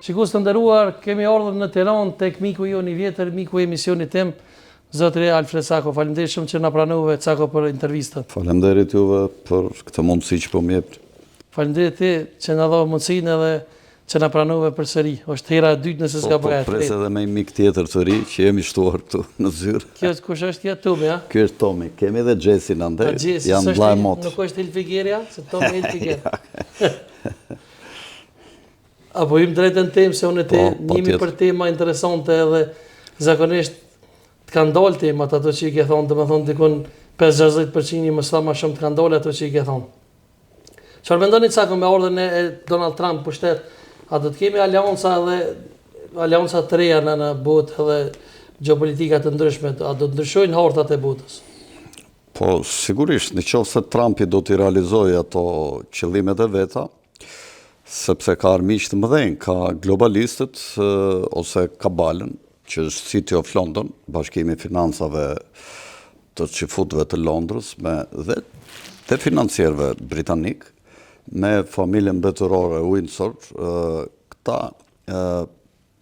Shikues të nderuar, kemi ardhur në Tiranë tek miku jonë i vjetër, miku i emisionit tim, zotëri Alfred Cako. Faleminderit shumë që na pranuve Cako për intervistën. Faleminderit juve për këtë mundësi që po më jepni. Faleminderit ti që na dhove mundësinë edhe që na pranuve përsëri. Është hera e dytë nëse s'gaboj. Po, po pres edhe me një mik tjetër të ri që jemi shtuar këtu në zyrë. Kjo kush është kjo Tomi, a? Ky është Tomi. Kemi edhe Xhesin andej. Janë vëlla e motër. Nuk është Hilfigeria, se Tomi Hilfiger. A po hyjmë drejt në temë, se unë e ti po, njihemi për tema interesante edhe zakonisht të kanë dalë temat ato që i ke thonë, domethonë dikun 50-60% mos tha ma shumë të kanë dalë ato që i ke thonë. Çfarë mendoni Cako me ardhjen e Donald Trump pushtet, a do të kemi aleanca edhe aleanca të reja në në botë edhe gjeopolitika të ndryshme, a do të ndryshojnë hartat e botës? Po, sigurisht, në qoftë se Trumpi do t'i realizojë ato qëllimet e veta, sepse ka armiq të mëdhenj, ka globalistët ose kabalën, që është City of London, bashkimi i financave të çifutëve të Londrës me dhe të financierëve britanikë, me familjen mbretërore Windsor, këta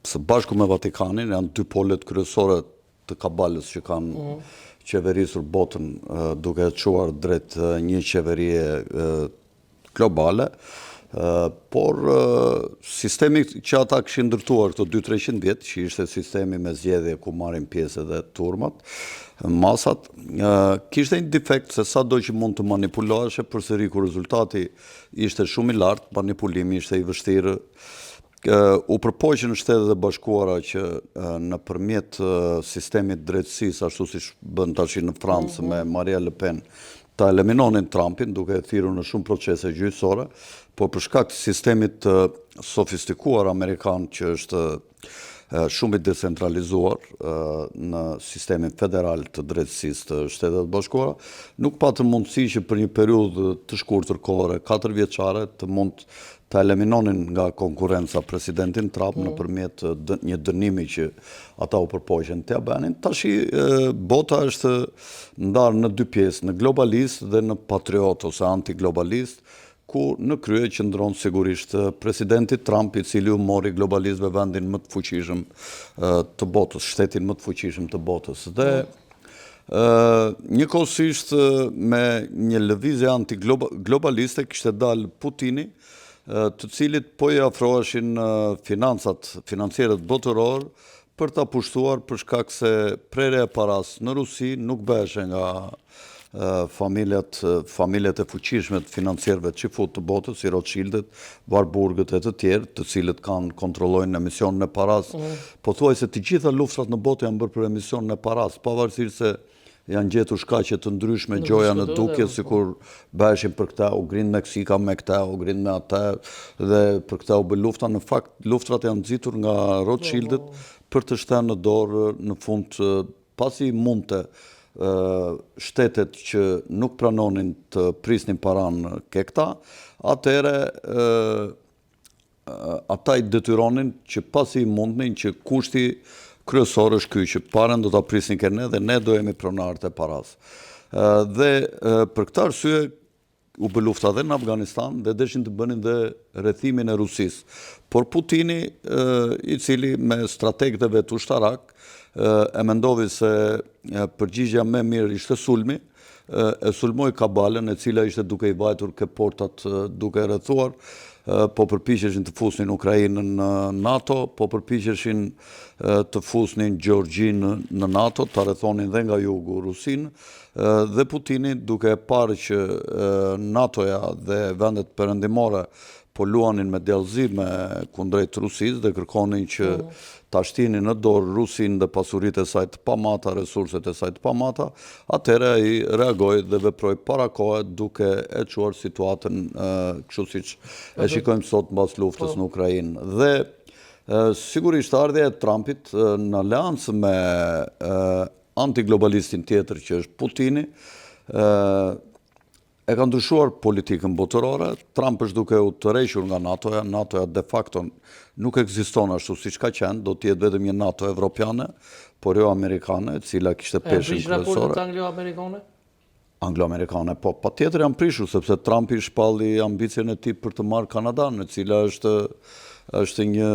së bashku me Vatikanin janë dy polet kryesore të kabalës që kanë mm. qeverisur botën duke e çuar drejt një qeverie globale, por sistemi që ata kishin ndërtuar këto 2-300 vjet, që ishte sistemi me zgjedhje ku marrin pjesë edhe turmat, masat, kishte një defekt se sado që mund të manipuloheshe, përsëri kur rezultati ishte shumë i lartë, manipulimi ishte i vështirë, U përpoqën Shtetet e Bashkuara që nëpërmjet sistemit të drejtësisë, ashtu siç bënë tashi në Francë me Maria Le Pen, ta eliminonin Trumpin duke e thirrur në shumë procese gjyqësore, por për shkak të sistemit të sofistikuar amerikan që është shumë i decentralizuar në sistemin federal të drejtësisë të Shteteve të Bashkuara, nuk patën mundësi që për një periudhë të shkurtër kohore, katërvjeçare, të mund ta eliminonin nga konkurrenca presidentin Trump mm. nëpërmjet një dënimi që ata u përpoqën t'ia bënin. Tashi bota është ndarë në dy pjesë, në globalistë dhe në patriotë ose antiglobalistë, ku në krye qëndron sigurisht presidenti Trump, i cili u mori globalistëve vendin më të fuqishëm të botës, shtetin më të fuqishëm të botës. Dhe njëkohësisht me një lëvizje antiglobaliste kishte dalë Putini, të cilit po i afroheshin financat, financierët botërorë për ta pushtuar për shkak se prerja e parasë në Rusi nuk bëheshe nga familjet, familjet e fuqishme të financierëve çifutë të botës, si Rothschildet, Warburgët e të tjerë, të cilët kanë kontrollojnë emisionin e parasë. Mm. Pothuajse të gjitha luftrat në botë janë bërë për emisionin e parasë, pavarësisht se janë gjetur shkaqe të ndryshme gjoja në dukje po. sikur bëheshin për këtë, u grind Meksika me këtë, u grind me atë dhe për këtë u bë lufta. Në fakt, luftrat janë nxitur nga Rothschildet po, po. për të shtënë në dorë në fund pasi mundte shtetet që nuk pranonin të prisnin paranë ke këta, atëherë ata i detyronin që pasi i mundnin që kushti kryesor është ky që paren do ta prisnin ke ne dhe ne do jemi pronarët e parasë. Dhe për këtë arsye u bë lufta dhe në Afganistan dhe deshin të bënin dhe rrethimin e Rusisë. Por Putini, i cili me strategët e vet ushtarak, e mendovi se përgjigja më e mirë ishte sulmi, e sulmoi Kabalën, e cila ishte duke i vajtur ke portat duke e rrethuar, po përpiqeshin të fusnin Ukrainën në NATO, po përpiqeshin të fusnin Gjeorgjinë në NATO, ta rrethonin dhe nga jugu Rusinë, dhe Putini duke e parë që NATO-ja dhe vendet perëndimore po luanin me djallëzi me kundrejt Rusisë dhe kërkonin që mm. ta shtinin në dorë Rusinë dhe pasuritë e saj të pamata, resurset e saj të pamata, atëherë ai reagoi dhe veproi para kohe duke e çuar situatën kështu siç e shikojmë sot mbas luftës po. në Ukrainë. Dhe sigurisht ardhja e Trumpit në aleancë me antiglobalistin tjetër që është Putini, e ka ndryshuar politikën botërore, Trump është duke u tërhequr nga NATO-ja, NATO-ja de facto nuk ekziston ashtu siç ka qenë, do të jetë vetëm një NATO evropiane, por jo amerikane, e cila kishte peshën kryesore. E raportet anglo-amerikane? Anglo-amerikane, po, patjetër janë prishur, sepse Trumpi shpalli ambicien e tij për të marrë Kanadanë, e cila është. Është një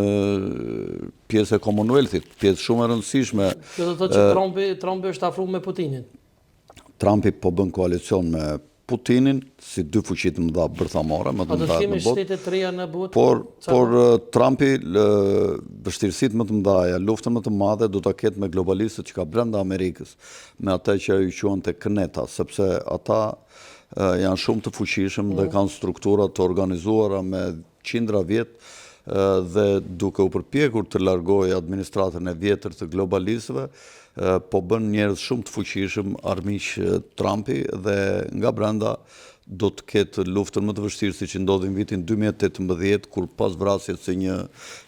pjesë e Commonwealth-it, pjesë shumë e rëndësishme. Kjo do të thotë që Trumpi, Trumpi është afru me Putinin. Trumpi po bën koalicion me Putinin si dy fuqi të mëdha bërthamore, më të mëdha në botë. A do të kemi shtete të reja në botë? Por por Trumpi vështirësitë më të mëdha, luftën më të madhe do ta ketë me globalistët që ka brenda Amerikës, me ata që ai i quante këneta, sepse ata janë shumë të fuqishëm dhe mm. kanë struktura të organizuara me qindra vjet dhe duke u përpjekur të largojë administratën e vjetër të globalistëve, po bën njerëz shumë të fuqishëm armiq Trumpi dhe nga brenda do të ketë luftën më të vështirë siç i ndodhi në vitin 2018 kur pas vrasjes së një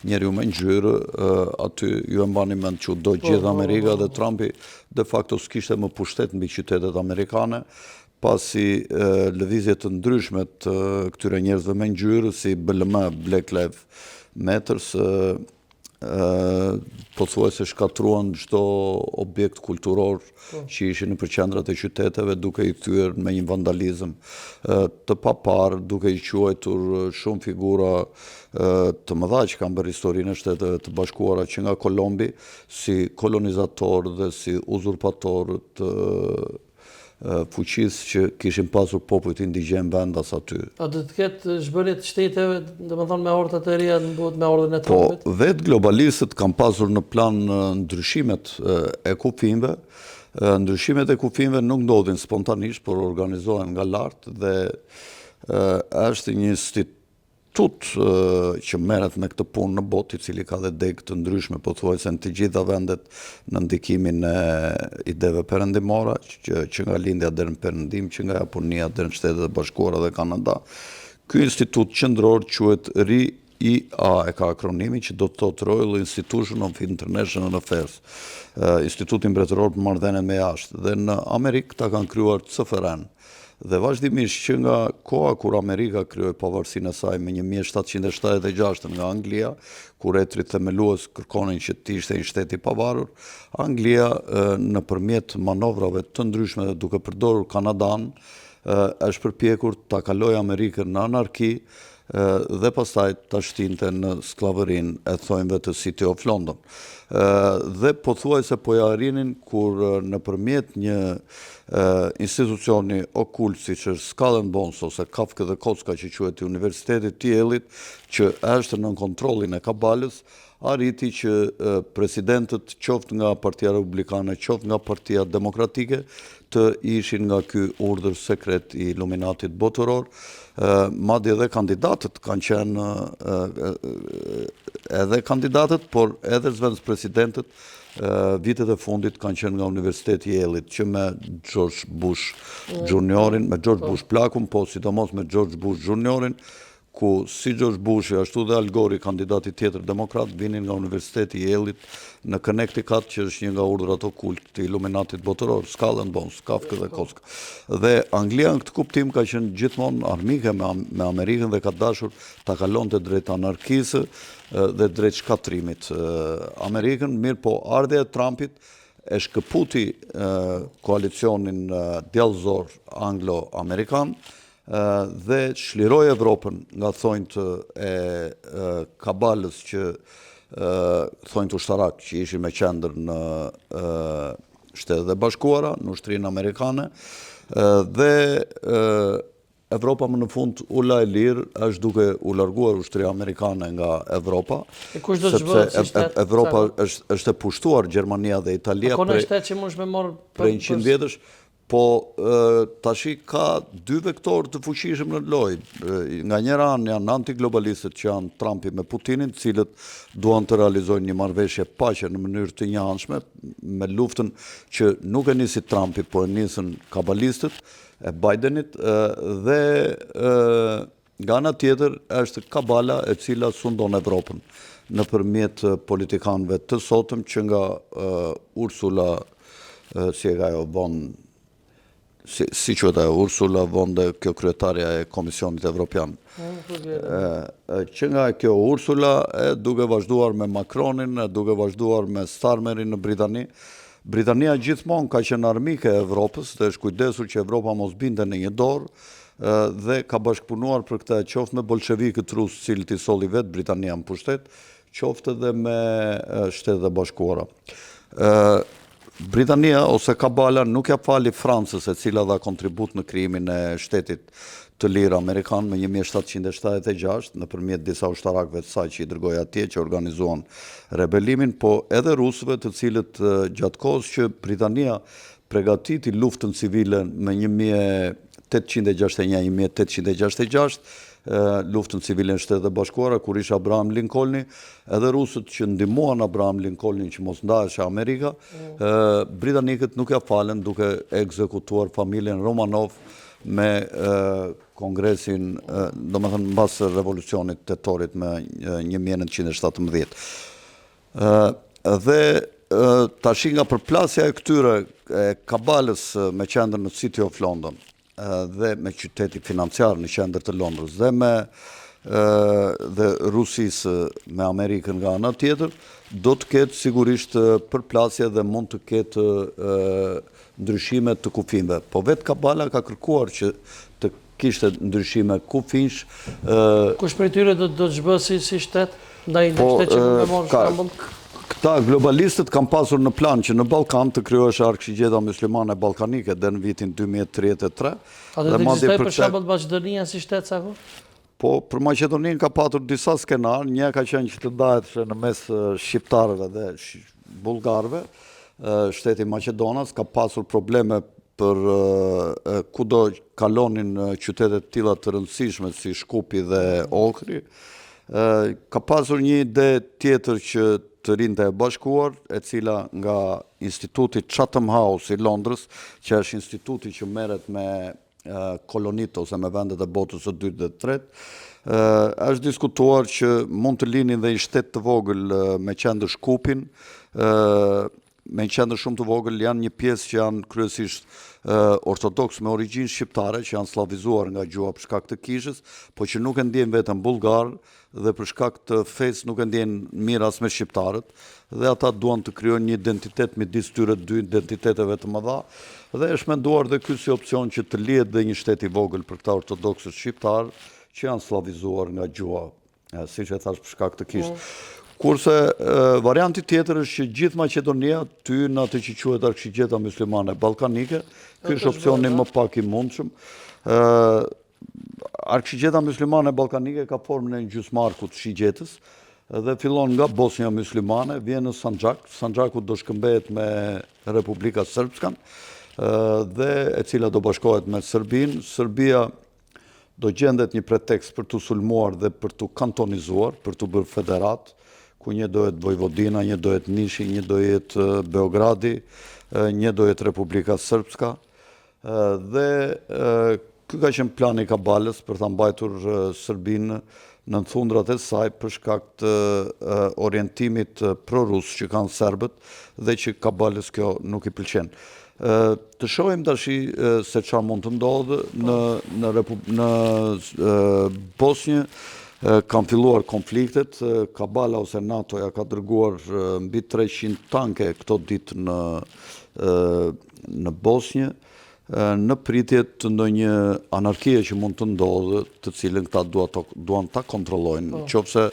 njeriu me ngjyrë aty ju e mbani mend që u dogj po, gjithë po, Amerika po, dhe Trumpi de facto s'kishte më pushtet mbi qytetet amerikane pasi lëvizje të ndryshme të këtyre njerëzve me ngjyrë si BLM, Black Lives Matter, pothuajse shkatërruan çdo objekt kulturor po. që ishin nëpër qendrat e qyteteve duke i thyer me një vandalizëm të paparë, duke i quajtur shumë figura të mëdha që kanë bërë historinë e Shteteve të Bashkuara që nga Kolombi si kolonizatorë dhe si uzurpatorë të fuqisë që kishin pasur popujt indigjenë vendas aty. A do të ketë zhbërje të shteteve, domethënë me hartat e reja në botë me ardhjen e po, Trumpit? Po, vetë globalistët kanë pasur në plan ndryshimet e kufinjve. Ndryshimet e kufinjve nuk ndodhin spontanisht, por organizohen nga lart dhe është një institut që merret me këtë punë në botë, i cili ka dhe degë të ndryshme pothuajse në të gjitha vendet në ndikimin e ideve perëndimore, që, që nga lindja deri në perëndim, që nga Japonia deri në Shtetet e Bashkuara dhe Kanada. Ky institut qendror quhet RIIA, e ka akronimin që do të thotë Royal Institution of International Affairs, Instituti Mbretëror për Marrëdhëniet me Jashtë, dhe në Amerikë këta kanë krijuar CFR-n. Dhe vazhdimisht që nga koha kur Amerika krijoi pavarësinë e saj më 1776 nga Anglia, kur etërit themelues kërkonin që të ishte një shtet i pavarur, Anglia nëpërmjet manovrave të ndryshme dhe duke përdorur Kanadanë, është përpjekur ta kalojë Amerikën në anarki dhe pastaj ta shtinte në skllavërinë e thonjve të City of London. Dhe pothuajse po ia arrinin kur nëpërmjet një institucioni okult siç është Skull and Bones ose Kafkë dhe Kocka që quhet i Universitetit të Yale-it, që është nën kontrollin e Kabalës, arriti që presidentët qoftë nga Partia Republikane, qoftë nga Partia Demokratike, të ishin nga ky urdhër sekret i Iluminatit botëror, madje edhe kandidatët kanë qenë edhe kandidatët, por edhe zëvendëspresidentët vitet e fundit kanë qenë nga Universiteti i Yale-it, që me George Bush mm. Juniorin, me George po. Bush plakun, po sidomos me George Bush Juniorin, ku si George Bushi ashtu dhe Al Gore, kandidati tjetër demokrat, vinin nga Universiteti i Yale-it në Connecticut, që është një nga urdhrat okult të Illuminatit botëror, Skull and Bones, Kafkë dhe Kocka. Dhe Anglia në këtë kuptim ka qenë gjithmonë armike me, me Amerikën dhe ka dashur ta kalonte drejt anarkisë dhe drejt shkatërrimit Amerikën, mirëpo ardhja e Trumpit e shkëputi koalicionin djallëzor anglo-amerikan, dhe çliroi Evropën nga thonjtë e kabalës që thonjtë ushtarakë që ishin me qendër në Shtetet e Bashkuara, në ushtrinë amerikane, dhe Evropa më në fund u la e lirë, është duke u larguar ushtria amerikane nga Evropa, e kush do të zhbëhet si shtet? Evropa është, është e pushtuar Gjermania dhe Italia prej, shtet që mund me marrë prej 100 vjetësh, Po, tashi ka dy vektorë të fuqishëm në lojë. Nga njëra anë janë antiglobalistët që janë Trumpi me Putinin, të cilët duan të realizojnë një marrëveshje paqe në mënyrë të njëanshme me luftën që nuk e nisi Trumpi, po e nisën kabalistët e Bidenit dhe nga ana tjetër është kabala e cila sundon Evropën nëpërmjet politikanëve të sotëm që nga Ursula si e ka ajo von si, si quhet ajo Ursula von der kjo kryetarja e Komisionit Evropian. Mm, po që nga kjo Ursula e duke vazhduar me Macronin, e duke vazhduar me Starmerin në Britani, Britania gjithmonë ka qenë armike e Evropës dhe është kujdesur që Evropa mos binte në një dorë. dhe ka bashkëpunuar për këtë qoftë me bolshevikët rusë, të cilët i solli vetë Britania në pushtet, qoftë edhe me Shtetet e Bashkuara. Britania ose Kabala nuk ia fali Francës e cila dha kontribut në krijimin e shtetit të lirë amerikan më 1776 nëpërmjet disa ushtarakëve të saj që i dërgoi atje që organizuan rebelimin, po edhe rusëve të cilët gjatë kohës që Britania pregatiti luftën civile më 1861 1866 luftën civile në Shtetet e Bashkuara, kur ishte Abraham Lincolni, edhe rusët që ndihmuan Abraham Lincolnin që mos ndaheshe Amerika, mm. britanikët nuk ia falën duke ekzekutuar familjen Romanov me kongresin, domethënë mbas revolucionit tetorit më 1917. Dhe tashi nga përplasja e këtyre e kabalës me qendër në City of London dhe me qytetin financiar në qendër të Londrës dhe me dhe Rusisë me Amerikën nga ana tjetër, do të ketë sigurisht përplasje dhe mund të ketë ndryshime të kufinjve. Po vetë Kabala ka kërkuar që të kishte ndryshime kufinjsh. Kush prej tyre do të zhbëhet si, si shtet? Ndaj po, shtet që mund të marrë shembull? Këta globalistët kanë pasur në plan që në Ballkan të krijohej arkëshigjeta muslimane ballkanike deri në vitin 2033. A do të ekzistojë për shembull Maqedonia si shtet sa kohë? Po, për Maqedoninë ka patur disa skenarë, një ka qenë që të ndahet në mes shqiptarëve dhe bullgarëve, shteti maqedonas ka pasur probleme për kudo kalonin qytete të tilla të rëndësishme si Shkupi dhe Ohri. Ka pasur një ide tjetër që të rrinte e bashkuar, e cila nga instituti Chatham House i Londrës, që është instituti që merret me kolonitë ose me vendet e botës së dytë dhe të tretë, është diskutuar që mund të linin dhe një shtet të vogël me qendër Shkupin, me një qendër shumë të vogël, janë një pjesë që janë kryesisht ortodoksë me origjinë shqiptare, që janë sllavizuar nga gjuha për shkak të kishës, po që nuk e ndjejnë veten bullgarë dhe për shkak të fesë nuk e ndjejnë mirë as me shqiptarët dhe ata duan të krijojnë një identitet midis këtyre dy identiteteve të mëdha dhe është menduar dhe ky si opsion që të lihet dhe një shtet i vogël për këta ortodoksët shqiptarë që janë sllavizuar nga gjuha siç e thashë për shkak të kishës. Mm. Kurse varianti tjetër është që gjithë Maqedonia të hyjë në atë që quhet Arkëshigjeta Muslimane Ballkanike, ky është opsioni më pak i mundshëm. Arkëshigjeta Muslimane Ballkanike ka formën e një gjysmarku të shigjetës dhe fillon nga Bosnja Muslimane, vjen në Sanxhak, Sanxhaku do shkëmbehet me Republika Srpskan dhe e cila do bashkohet me Serbinë, Serbia do gjendet një pretekst për t'u sulmuar dhe për t'u kantonizuar, për t'u bërë federatë, ku një do jetë Vojvodina, një do jetë Nishi, një do jetë Beogradi, një do jetë Republika Srpska, dhe ky ka qenë plani i Kabalës për ta mbajtur Serbinë nën thundrat e saj për shkak të orientimit prorus që kanë serbët dhe që Kabalës kjo nuk i pëlqen. Të shohim tashi se çfarë mund të ndodhë në në në Bosnjë kanë filluar konfliktet, Kabala ose NATO-ja ka dërguar mbi 300 tanke këto ditë në në Bosnjë në pritje të ndonjë anarkie që mund të ndodhë, të cilën këta duan ta kontrollojnë, po. qoftë se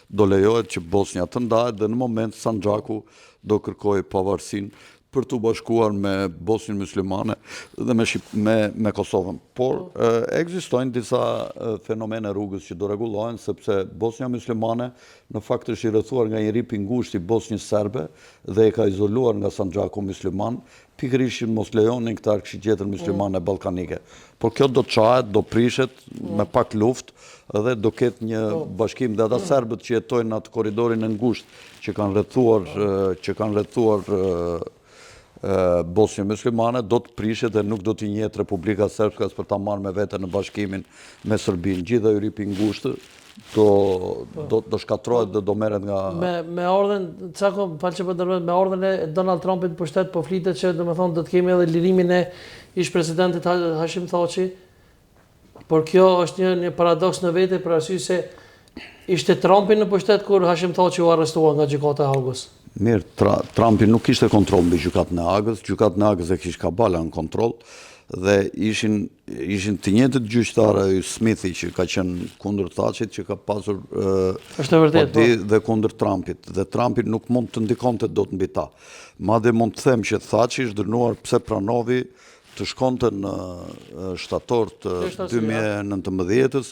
do lejohet që Bosnja të ndahet dhe në moment Sanxhaku do kërkojë pavarësinë për t'u bashkuar me Bosnjën Myslimane dhe me, me, me Kosovën. Por po. ekzistojnë disa fenomene rrugës që do rregullohen, sepse Bosnja Myslimane në fakt është i rrethuar nga një rip i ngushtë i Bosnjës Serbe dhe e ka izoluar nga Sanxhaku Mysliman, pikërisht që mos lejonin këtë arkëshigjetën myslimane mm. ballkanike. Por kjo do çahet, do prishet mm. me pak luftë dhe do ketë një po. bashkim dhe ata mm. serbët që jetojnë në atë korridorin e ngushtë që kanë rrethuar që kanë rrethuar Bosnjën Myslimane do të prishet dhe nuk do t'i njihet Republika Srpska për ta marrë me vete në bashkimin me Serbinë. Gjithë ai rip i ngushtë do po. do do shkatërrohet dhe do merret nga me me ardhjen Cako më fal që po ndërpres me ardhjen e Donald Trumpit në pushtet po flitet që domethënë do të kemi edhe lirimin e ish presidentit Hashim Thaçi Por kjo është një një paradoks në vete për arsye se ishte Trumpi në pushtet kur Hashim Thaçi u arrestua nga gjykata e Hagës. Mirë, tra, Trumpi nuk kishte kontroll mbi gjykatën e Hagës, gjykatën e Hagës e kish Kabala në kontroll. Dhe ishin ishin të njëjtët gjyqtarë ai Smithi që ka qenë kundër Thaçit që ka pasur Është e vërtetë, po. dhe kundër Trumpit dhe Trumpi nuk mund të ndikonte dot mbi ta. Madje mund të them që Thaçi është dënuar pse pranovi të shkonte në shtator të 2019-ës,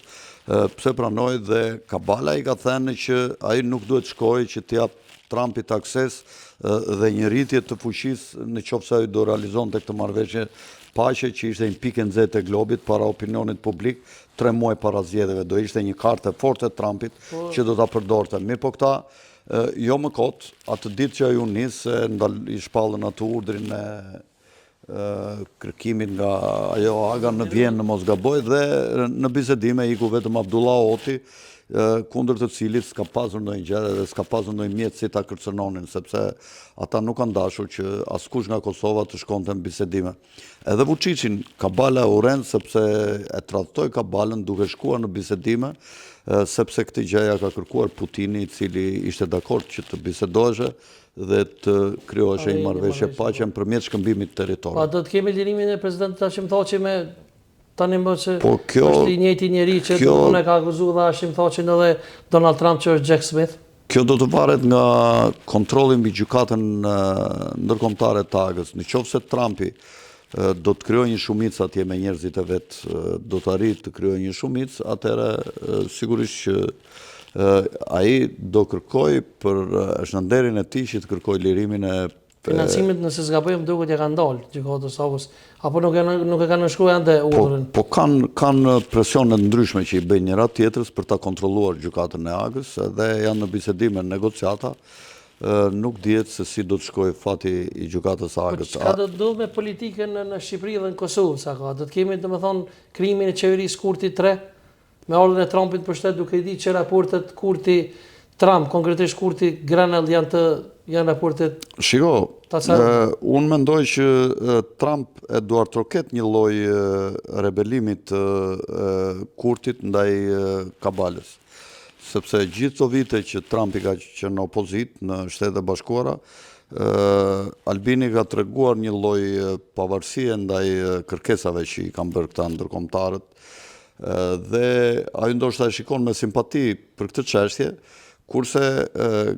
pse pranoi dhe Kabala i ka thënë që ai nuk duhet shkojë që t'i japë Trumpit akses dhe një rritje të fuqisë në qoftë se ai do realizonte këtë marrëveshje paqe që ishte një pikë e nxehtë e globit para opinionit publik, tre muaj para zgjedhjeve do ishte një kartë e fortë e Trumpit po. që do ta përdorte. Mirëpo këta jo më kot, atë ditë që ai u nis, i shpallën atë urdhrin e kërkimit nga ajo Haga në Vjenë në mos gaboj dhe në bisedime iku vetëm Abdullah Hoti kundër të cilit s'ka pasur ndonjë gjë dhe s'ka pasur ndonjë mjet si ta kërcënonin sepse ata nuk kanë dashur që askush nga Kosova të shkonte në bisedime. Edhe Vuçiçin Kabala e urren sepse e tradhtoi Kabalën duke shkuar në bisedime sepse këtë gjë ia ka kërkuar Putini i cili ishte dakord që të bisedoheshe dhe të krijoheshe një marrëveshje paqe nëpërmjet shkëmbimit të territoreve. Po do të kemi lirimin e presidentit Hashim Thaçi me tani më që po, kjo, është i njëjti njeri që kjo, e ka akuzuar dhe Hashim Thaçin edhe Donald Trump që është Jack Smith? Kjo do të varet nga kontrolli mbi gjykatën ndërkombëtare të Hagës. Në qoftë se Trumpi do të krijojë një shumicë atje me njerëzit e vet, do të arrijë të krijojë një shumicë, atëherë sigurisht që Ai do kërkojë për është në nderin e tij që të kërkojë lirimin e Financimit nëse s'gaboj më duket ja kanë dalë gjykatës Hagës apo nuk e nuk e kanë nënshkruar ende po, urdhrin. Po, po kanë kanë presione të ndryshme që i bëjnë njëra tjetrës për ta kontrolluar gjykatën e Hagës dhe janë në bisedime, në negociata. Nuk dihet se si do të shkojë fati i gjykatës së po, Hagës. Po çka do të ndodhë me politikën në Shqipëri dhe në Kosovë sa ka? Do të kemi domethënë krijimin e qeverisë Kurti 3? Me ardhjen e Trumpit në pushtet duke i ditë që raportet Kurti Trump, konkretisht Kurti Grenell janë të janë raportet Shiko, unë mendoj që Trump e duartroket një lloj rebelimi të Kurtit ndaj Kabalës. Sepse gjithë këto vite që Trumpi ka qenë në opozitë në Shtetet e Bashkuara, Albini ka treguar një lloj pavarësie ndaj kërkesave që i kanë bërë këta ndërkombëtarët Dhe ai ndoshta e shikon me simpati për këtë çështje, kurse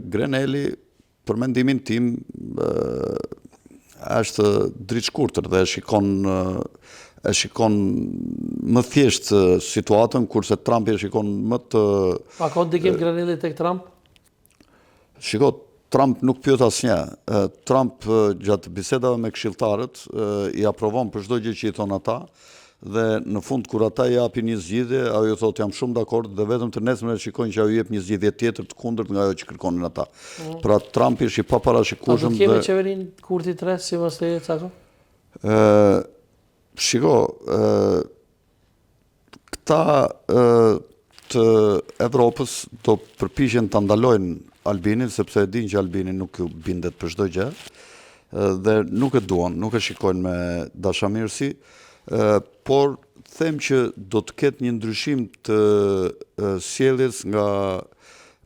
Grenelli për mendimin tim është dritëshkurtër dhe e shikon e shikon më thjesht situatën, kurse Trumpi e shikon më të... A ka ndikim Grenelli tek Trump? Shiko, Trump nuk pyet asnjë. Trump gjatë bisedave me këshilltarët i aprovon për çdo gjë që i thonë ata dhe në fund kur ata i japin një zgjidhje, ai u thotë jam shumë dakord dhe vetëm të nesërmen e shikojnë që ai u jep një zgjidhje tjetër të kundërt nga ajo që kërkonin ata. Mm. Pra Trumpi është i paparashikueshëm dhe A do të kemi qeverinë Kurti 3 sipas teje Cako? Ë shiko, ë Këta të Evropës do përpiqen ta ndalojnë Albinin sepse e dinë që Albini nuk ju bindet për çdo gjë dhe nuk e duan, nuk e shikojnë me dashamirësi, por them që do të ketë një ndryshim të sjelljes nga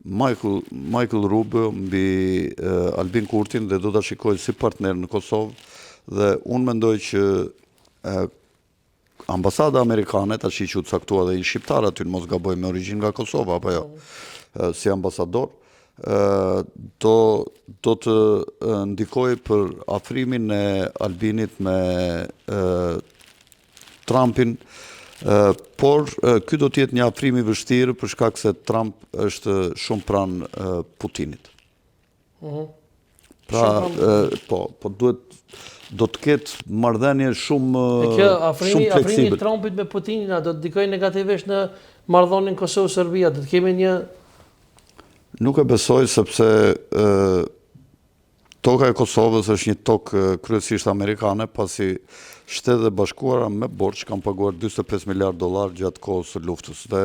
Michael, Michael Rubio mbi Albin Kurtin dhe do ta shikojë si partner në Kosovë dhe unë mendoj që Ambasada amerikane, tashi që u caktua dhe një shqiptar aty në mos gaboj me origjinë nga Kosova, apo jo, po. si ambasador, do, do të ndikojë për afrimin e Albinit me Trumpin, por ky do të jetë një afrim i vështirë për shkak se Trump është shumë pranë Putinit. Mhm. Pra, po, po duhet do të ketë marrëdhënie shumë e kjo, afrimi, shumë fleksibël. Afrimi i Trumpit me Putinin, a do të ndikojë negativisht në marrëdhënien Kosovë-Serbia, do të kemi një Nuk e besoj sepse ë toka e Kosovës është një tokë kryesisht amerikane, pasi Shtetet e Bashkuara me borxh kanë paguar 45 miliard dollar gjatë kohës së luftës dhe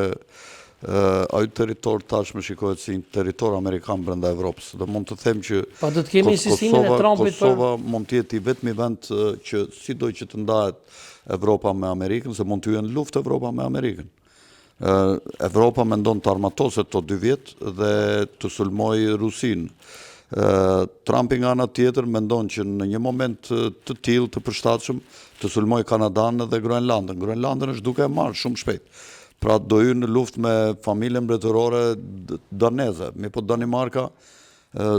Ai territor tashmë shikohet si një territor amerikan brenda Evropës dhe mund të them që Pa do të kemi insistimin e Trumpit për Kosova mund të jetë i vetmi vend që sido që të ndahet Evropa me Amerikën, se mund të hyjë në luftë Evropa me Amerikën. Evropa mendon të armatoset këto dy vjet dhe të sulmojë Rusinë. Trumpi nga ana tjetër mendon që në një moment të tillë të përshtatshëm të sulmojë Kanadanë dhe Groenlandën. Groenlandën është duke e marrë shumë shpejt. Pra do hyjë në luftë me familjen mbretërore daneze. Mirëpo Danimarka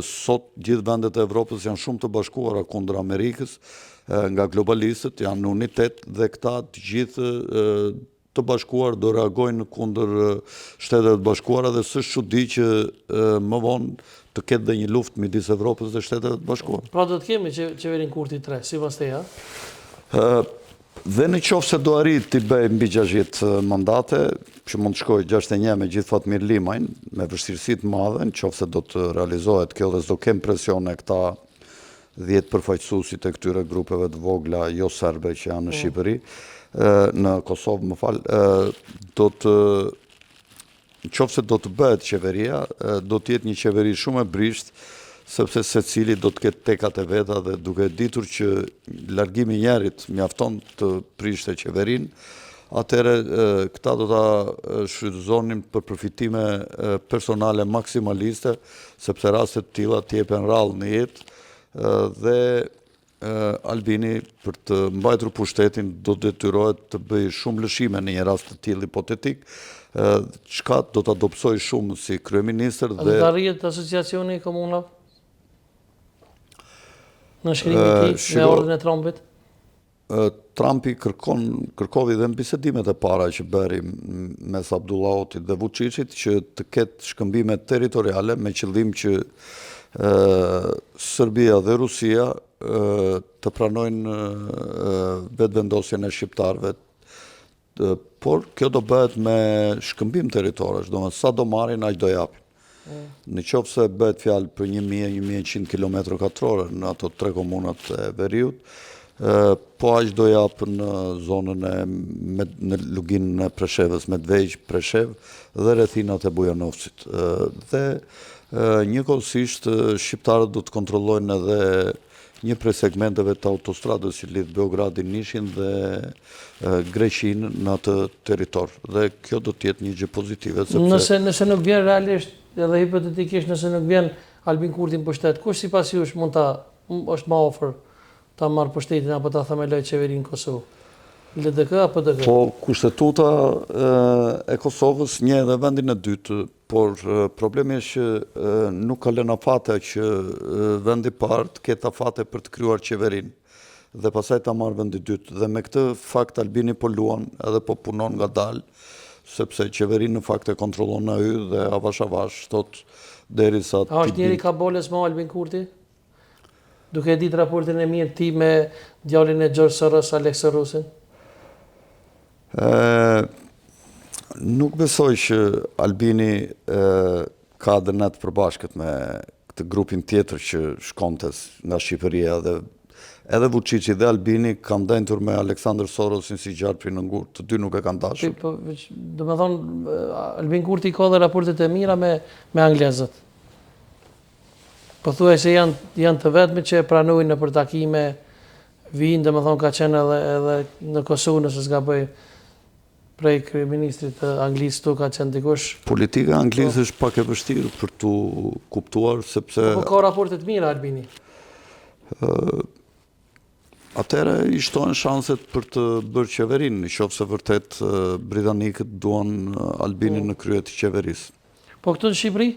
sot gjithë vendet e Evropës janë shumë të bashkuara kundër Amerikës nga globalistët, janë në unitet dhe këta të gjithë të bashkuar do reagojnë kundër Shteteve të Bashkuara dhe s'është çudi që më vonë të ketë dhe një luftë midis Evropës dhe Shteteve të Bashkuara. Pra do të kemi qeverinë Kurti 3, sipas teje, a? Dhe në qoftë se do arrijë t'i bëjë mbi 60 mandate, që mund të shkojë 61 me gjithë Fatmir Limajn, me vështirësi të madhe, në qoftë se do të realizohet kjo dhe s'do kenë presione këta 10 përfaqësuesit e këtyre grupeve të vogla jo serbe që janë në po. Shqipëri, në Kosovë, më fal, do të në qoftë se do të bëhet qeveria, do të jetë një qeveri shumë e brishtë, sepse secili do të ketë tekat e veta dhe duke e ditur që largimi i njërit mjafton të prishte qeverinë, atëherë këta do ta shfrytëzonin për përfitime personale maksimaliste, sepse raste të tilla të jepen rrallë në jetë dhe Albini për të mbajtur pushtetin do detyrohet të bëjë shumë lëshime në një rast të tillë hipotetik, çka do ta dobësojë shumë si kryeministër dhe... A do të arrihet asociacioni i komunave? Nënshkrimi i tij me ardhjen e Trumpit? Trumpi kërkon, kërkovi dhe në bisedimet e para që bëri mes Abdullah Hotit dhe Vuçiçit që të ketë shkëmbime territoriale me qëllim që Serbia dhe Rusia të pranojnë vetëvendosjen e shqiptarëve Por kjo do bëhet me shkëmbim territoresh, domethënë sa do marrin aq do japin. Mm. Në qoftë se bëhet fjalë për 1100 km katrore në ato tre komunat e veriut, po aq do japë në zonën e në luginën e Preshevës, Medvegjë, Preshevë dhe rrethinat e Bujanovcit. Dhe njëkohësisht shqiptarët do të kontrollojnë edhe një prej segmenteve të autostradës që lidh Beogradin, Nishin dhe Greqinë në atë territor. Dhe kjo do të jetë një gjë pozitive sepse Nëse nëse nuk vjen realisht edhe hipotetikisht nëse nuk vjen Albin Kurti në pushtet, kush sipas jush mund ta është më afër ta marrë pushtetin apo ta themelojë qeverinë në Kosovë? LDK apo PDK? Po kushtetuta e Kosovës njeh edhe vendin e dytë, por problemi është që nuk ka lënë afate që vendi i parë të ketë afate për të krijuar qeverinë dhe pastaj ta marrë vendi i dytë. Dhe me këtë fakt Albini po luan edhe po punon ngadalë, sepse qeverinë në fakt e kontrollon ai dhe avash avash thotë derisa A është njeri i kabalës më Albin Kurti? Duke e ditë raportin e mirë të tij me djalin e George Soros, Alex Sorosin? Ë nuk besoj që Albini ë ka DNA të përbashkët me këtë grupin tjetër që shkonte nga Shqipëria dhe edhe Vuçiçi dhe Albini kanë ndenjtur me Aleksandër Sorosin si gjarpri në gur, të dy nuk e kanë dashur. Po, domethënë, Albin Kurti ka dhe raportet e mira me, me anglezët. Pothuajse janë, janë të vetmit që e pranojnë nëpër takime, vijnë, domethënë ka qenë edhe, edhe në Kosovë nëse s'gaboj prej kryeministrit të Anglisë këtu ka qenë dikush. Politika e Anglisë po. është pak e vështirë për t'u kuptuar sepse Po, po ka raporte të mira Albini. Ë Atëherë i shtohen shanset për të bërë qeverinë, në qoftë se vërtet britanikët duan Albinin po. në krye të qeverisë. Po këtu në Shqipëri?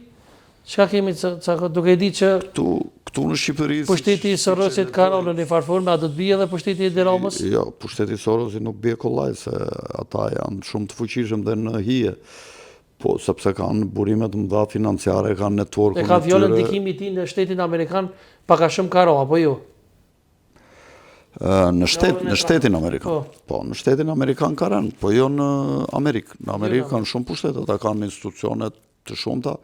Çka kemi ca duke e ditë që këtu këtu në Shqipëri pushteti i Sorosit ka rënë në një farë forme, a do të bie edhe pushteti i Edi Ramës? Jo, pushteti i Sorosit nuk bie kollaj se ata janë shumë të fuqishëm dhe në hije. Po, sepse kanë burime të mëdha financiare, kanë networkun e tyre. E ka fjalën ndikimi i tij në shtetin amerikan pak a shumë ka ra, apo jo? Në shtet, në shtetin amerikan. Po. po, në shtetin amerikan ka rënë, po jo në Amerikë. Në Amerikë jo, kanë shumë pushtet, ata kanë institucione të shumta,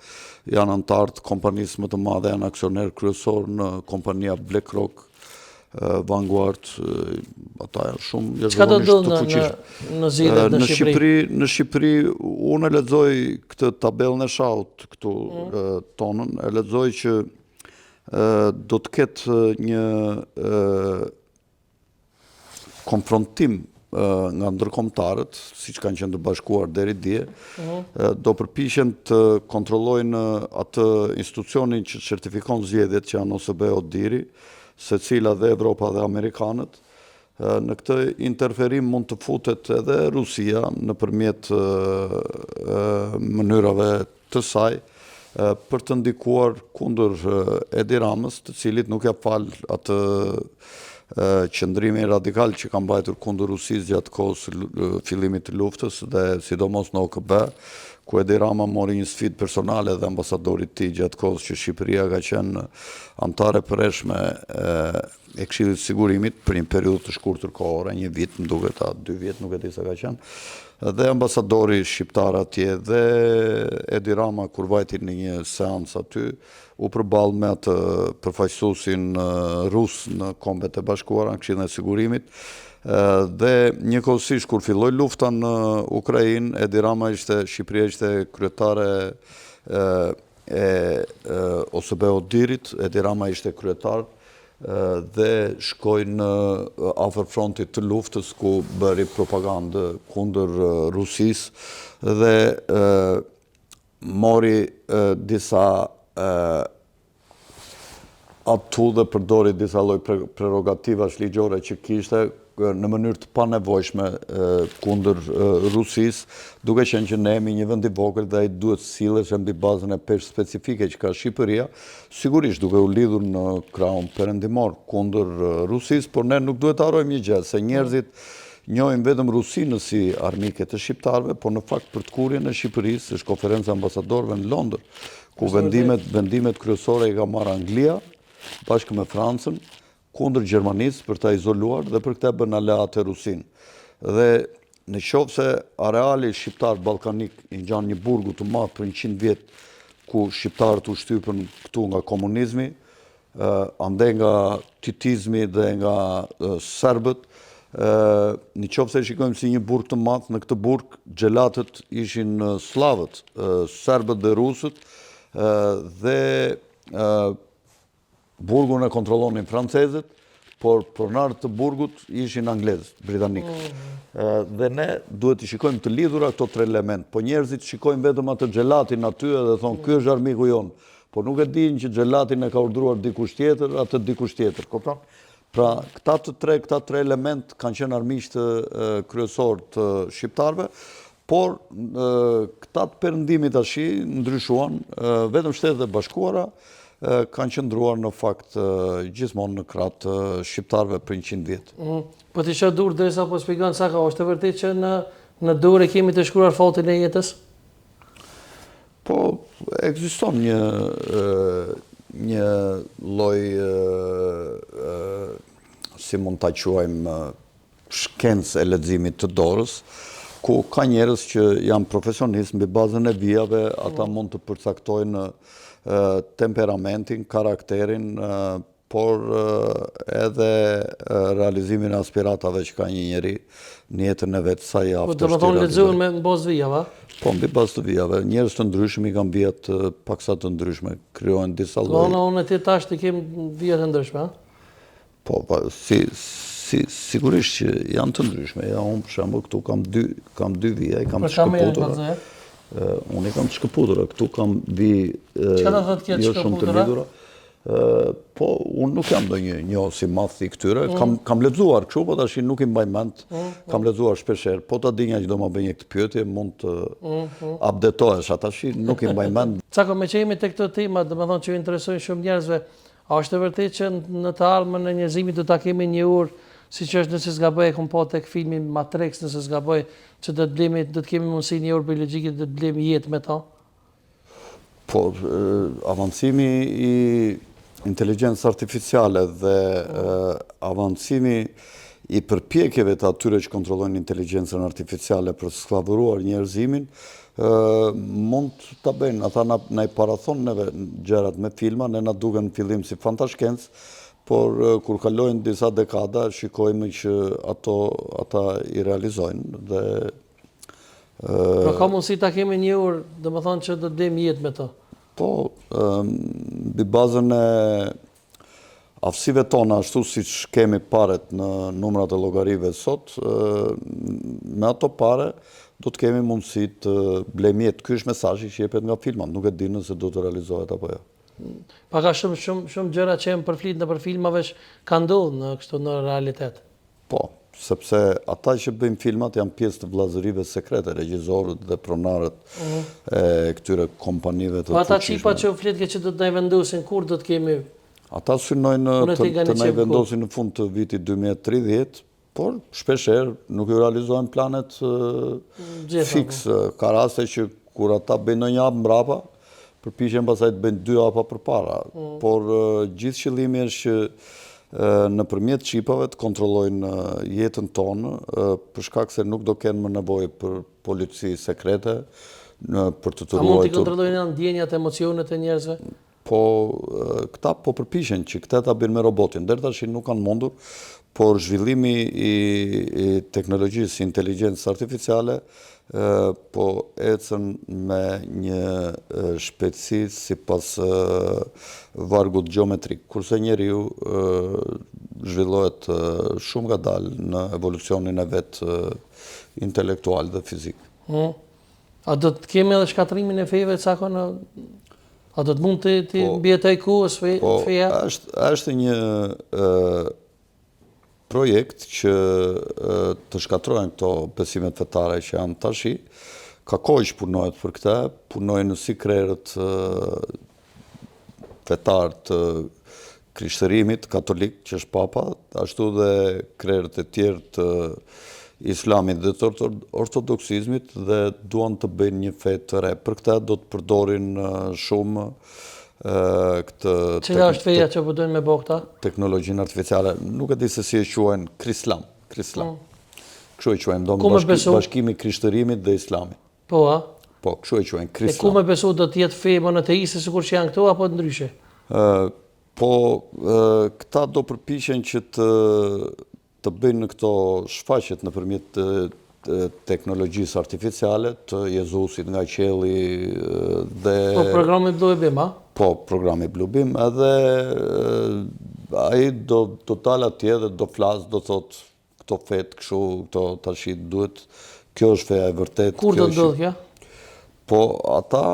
janë anëtarë të kompanisë më të madhe, janë aksionerë kryesorë në kompania BlackRock, Vanguard, ata janë shumë Çka do të në, në, në zgjedhjet në Shqipëri? Në Shqipëri, unë e lexoj këtë tabelën e shahut këtu mm. tonën, e lexoj që do të ketë një konfrontim. nga ndërkombëtarët, siç kanë qenë të bashkuar deri dje, mhm. do përpiqen të kontrollojnë atë institucionin që certifikon zgjedhjet që janë OSBE ODIHR-i, secila dhe Evropa dhe amerikanët, në këtë interferim mund të futet edhe Rusia nëpërmjet mënyrave të saj për të ndikuar kundër Edi Ramës, të cilit nuk ia fal atë qëndrimin radikal që ka mbajtur kundër Rusisë gjatë kohës fillimit të luftës dhe sidomos në OKB, ku Edi Rama mori një sfidë personale dhe ambasadorit të tij gjatë kohës që Shqipëria ka qenë anëtare e përhershme e Këshillit të Sigurimit për një periudhë të shkurtër kohore, një vit, më duket, a dy vjet, nuk e di sa ka qenë. Dhe ambasadori shqiptar atje dhe Edi Rama kur vajti në një seancë aty, u përball me atë përfaqësuesin rus në Kombet e Bashkuara, në Këshillin e Sigurimit, dhe njëkohësisht kur filloi lufta në Ukrainë, Edi Rama ishte, Shqipëria ishte kryetare e OSBE ODIHR-it, Edi Rama ishte kryetar dhe shkoi në afër frontit të luftës ku bëri propagandë kundër Rusisë dhe mori disa atu dhe përdori disa lloj prerogativash ligjore që kishte në mënyrë të panevojshme kundër Rusisë, duke qenë që ne jemi një vend i vogël dhe ai duhet të silleshe mbi bazën e peshës specifike që ka Shqipëria, sigurisht duke u lidhur në krahun perëndimor kundër Rusisë, por ne nuk duhet të harrojmë një gjë, se njerëzit njohin vetëm Rusinë si armike të shqiptarëve, por në fakt për tkurrjen e Shqipërisë është konferenca e ambasadorëve në Londër, ku vendimet vendimet kryesore i ka marrë Anglia bashkë me Francën kundër Gjermanisë për ta izoluar dhe për këtë bën aleate Rusinë. Dhe në qoftë se areali shqiptar ballkanik i ngjan një burgu të madh për 100 vjet ku shqiptarët u shtypën këtu nga komunizmi, andej nga titizmi dhe nga serbët, në qoftë se e shikojmë si një burg të madh, në këtë burg xhelatët ishin sllavët, serbët dhe rusët, dhe burgun e kontrollonin francezët, por pronarë të burgut ishin anglezët, britanikët. Mm. Dhe ne duhet t'i shikojmë të lidhura këto tre elementë, po njerëzit shikojnë vetëm atë xhelatin aty edhe thonë, ky është armiku jonë. Por nuk e dinë që xhelatin e ka urdhëruar dikush tjetër, atë dikush tjetër, kupton? Pra, këta të tre, këta tre elementë kanë qenë armiqtë kryesorë të shqiptarëve, por këta të perëndimit tashi ndryshuan, vetëm Shtetet e Bashkuara kanë qëndruar në fakt gjithmonë në krah të shqiptarëve për 100 vjet. Mm. Po t'i shoh durt derisa po shpjegon sa ka, është e vërtetë që në në dorë e kemi të shkruar fatin e jetës? Po, ekziston një një lloj si mund ta quajmë shkencë e leximit të dorës, ku ka njerëz që janë profesionistë mbi bazën e vijave, ata mm. mund të përcaktojnë temperamentin, karakterin, por edhe realizimin e aspiratave që ka një njeri në jetën e vet sa i aftë. Po domethënë lexohen me në bazë vijave? Po mbi bazë të vijave, njerëz të ndryshëm i kanë vijat paksa të ndryshme, krijohen disa lloje. Po unë ti tash t'i kem vijat e ndryshme, a? Po, po, si si sigurisht që janë të ndryshme. Ja unë për shembull këtu kam dy kam dy vija, i kam të shkëputura. Unë i kam të shkëputura, këtu kam vijë Çka do të thotë kjo jo shumë të lidhura. Po, unë nuk jam ndonjë njohës i madh i këtyre, mm. kam, kam lexuar kështu, po tashi nuk i mbaj mend, mm, mm. kam lexuar shpeshherë, po ta dinja që do ma bëje këtë pyetje, mund të mm, mm. updatohesha, tashi nuk i mbaj mend. Cako, meqë jemi te këto tema, domethënë që u interesojnë shumë njerëzve, a është e vërtetë që në të ardhmen e njerëzimit do ta kemi një orë, siç është nëse s'gaboj e kom pa tek filmi Matrix, nëse s'gaboj, që do të blemi, do të kemi mundësi një orë biologjike do të blemi jetë me ta? Po, avancimi i inteligjencës artificiale dhe avancimi i përpjekjeve të atyre që kontrollojnë inteligjencën artificiale për të skllavëruar njerëzimin, mund ta bëjnë. Ata na, na i parathonë neve gjërat me filma, ne na duken në fillim si fantashkencë, por kur kalojnë disa dekada, shikojmë që ato ata i realizojnë dhe Pra ka mundësi ta kemi një orë, domethënë që do të blejmë jetë me të. Po, mbi bazën e. aftësive tona ashtu siç kemi paret në numrat e llogarive sot, me ato pare do të kemi mundësi të blejmë jetë. Ky është mesazhi që jepet nga filmat, nuk e di nëse do të realizohet apo jo. Pak a shumë shumë shumë gjëra që janë përflit nëpër filma veç kanë ndodhur në kështu në realitet. Po, sepse ata që bëjnë filmat janë pjesë të vëllazërive sekrete, regjizorët dhe pronarët mhm. e këtyre kompanive të fuqishme. Po ata çipa që u flitke që do të na i vendosin, kur do të kemi... Ata synojnë të, të na i vendosin në fund të vitit 2030, por shpeshherë nuk ju realizohen planet fiks. Po. Ka raste që kur ata bëjnë ndonjë hap mbrapa, përpiqen pastaj të bëjnë dy hapa përpara. Mm. Por gjithë qëllimi është që nëpërmjet çipave të kontrollojnë jetën tonë, për shkak se nuk do kenë më nevojë për polici sekrete, për të të ruajtur... A mund t'i kontrollojnë ndjenjat, emocionet e njerëzve? Po, këta po përpiqen që këtë ta bëjnë me robotin. Deri tash nuk kanë mundur, por zhvillimi i, i teknologjisë, inteligjencës artificiale, po ecën me një shpejtësi sipas vargut gjeometrik, kurse njeriu zhvillohet shumë ngadalë në evolucionin e vet intelektual dhe fizik. Hmm. A do të kemi edhe shkatërrimin e fejve ca në A do të mund të, të po, mbijetojë kohës fe, po, feja? Është, është një projekt që të shkatërrohen këto besimet fetare që janë tashi, ka kohë që punohet për këtë, punojnë si krerët fetarë të krishtërimit katolik që është papa, ashtu dhe krerët e tjerë të islamit dhe të ortodoksizmit dhe duan të bëjnë një fe të re. Për këtë do të përdorin shumë këtë... Cila është feja që po dojnë me bo këta? Teknologjinë artificiale, nuk e di se si e quajnë, Krislam. Krislam. Mm. Kështu e quajnë, do bashki, bashkimi krishtërimit dhe islamit. Po, a? Po, kështu e quajnë, Krislam. E ku me besu do të jetë fe monoteiste, sikur që janë këto, apo ndryshe? Po, këta do përpiqen që të të bëjnë këto shfaqjet nëpërmjet teknologjisë artificiale të Jezusit nga qielli dhe... Po, programi Blue Beam, a? Po, programi Blue Beam, edhe ai do, do dalë atje dhe do flasë, do thotë këto fetë kështu, këto tashi duhet, kjo është feja e vërtetë. Kur do ndodhë kjo? Po, ata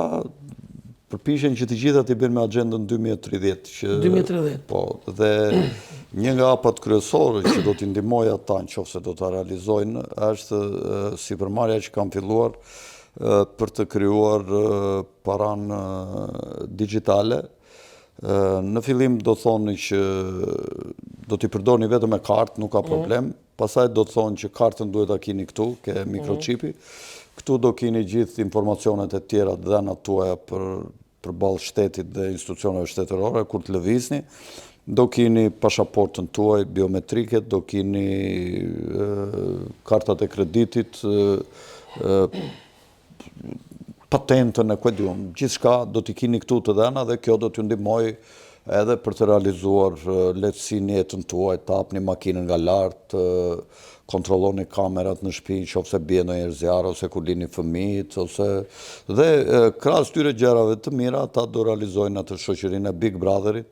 përpiqen që të gjitha t'i bëjnë me agjendën 2030. Që, 2030? Po, dhe një nga hapat kryesorë që do t'i ndihmojë ata në qoftë se do ta realizojnë, është sipërmarrja që kanë filluar për të krijuar paranë digjitale. Në fillim do thonë që do t'i përdorni vetëm me kartë, nuk ka mhm. problem. Pastaj do të thonë që kartën duhet ta kini këtu, ke mhm. mikroçipi. Këtu do kini gjithë informacionet e tjera të dhënat tuaja për përballë shtetit dhe institucioneve shtetërore kur të lëvizni. Do kini pashaportën tuaj biometrike, do kini kartat e kreditit, patentën e ku e di unë, gjithçka do t'i kini këtu të dhëna dhe kjo do t'ju ndihmojë edhe për të realizuar lehtësi në jetën tuaj, të hapni makinën nga lart, të kontrolloni kamerat në shtëpi në qoftë se bie ndonjëherë zjarr ose kur lini fëmijët ose dhe krahas këtyre gjërave të mira ata do realizojnë atë shoqërinë e Big Brotherit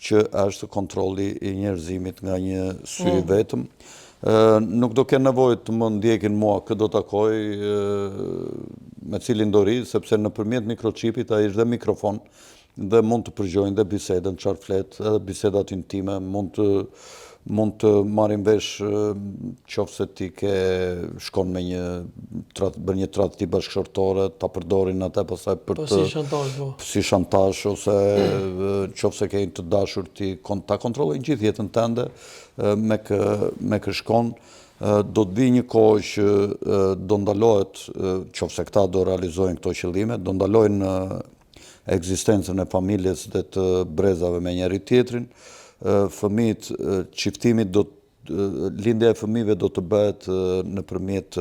që është kontrolli i njerëzimit nga një sy i mm. vetëm. Nuk do kenë nevojë të më ndjekin mua kë do takoj, me cilin do rri, sepse nëpërmjet mikroçipit ai është dhe mikrofon dhe mund të përgjojnë dhe bisedën, çfarë flet, edhe bisedat intime, mund të mund të marrin vesh qoftë se ti ke shkon me një bën një tradhti bashkëshortore, ta përdorin atë pastaj për po, të si shantazh po. Si shantazh ose qoftë se ke një të dashur ti ta kontrollojnë gjithë jetën tënde me kë me kë shkon do të vijë një kohë që do ndalohet qoftë se këta do realizojnë këto qëllime, do ndalojnë ekzistencën e familjes dhe të brezave me njëri tjetrin, fëmijët çiftimi do lindja e fëmijëve do të bëhet nëpërmjet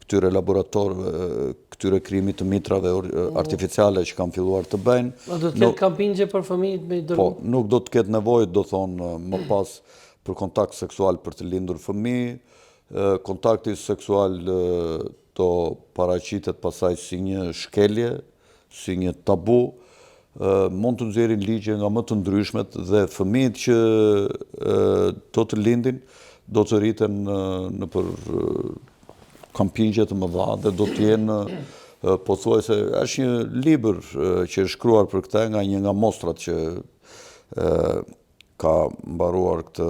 këtyre laboratorëve, këtyre krijimit të mitrave mm. artificiale që kanë filluar të bëjnë. A do të ketë kampingje për fëmijët me i dërgu? Po, nuk do të ketë nevojë, do thonë, më pas për kontakt seksual për të lindur fëmijë, kontakti seksual do paraqitet pastaj si një shkelje, si një tabu. mund të nxjerrin ligje nga më të ndryshmet dhe fëmijët që do të lindin, do të rriten nëpër kampingje të mëdha dhe do të jenë pothuajse është një libër që është shkruar për këtë nga një nga mostrat që ka mbaruar këtë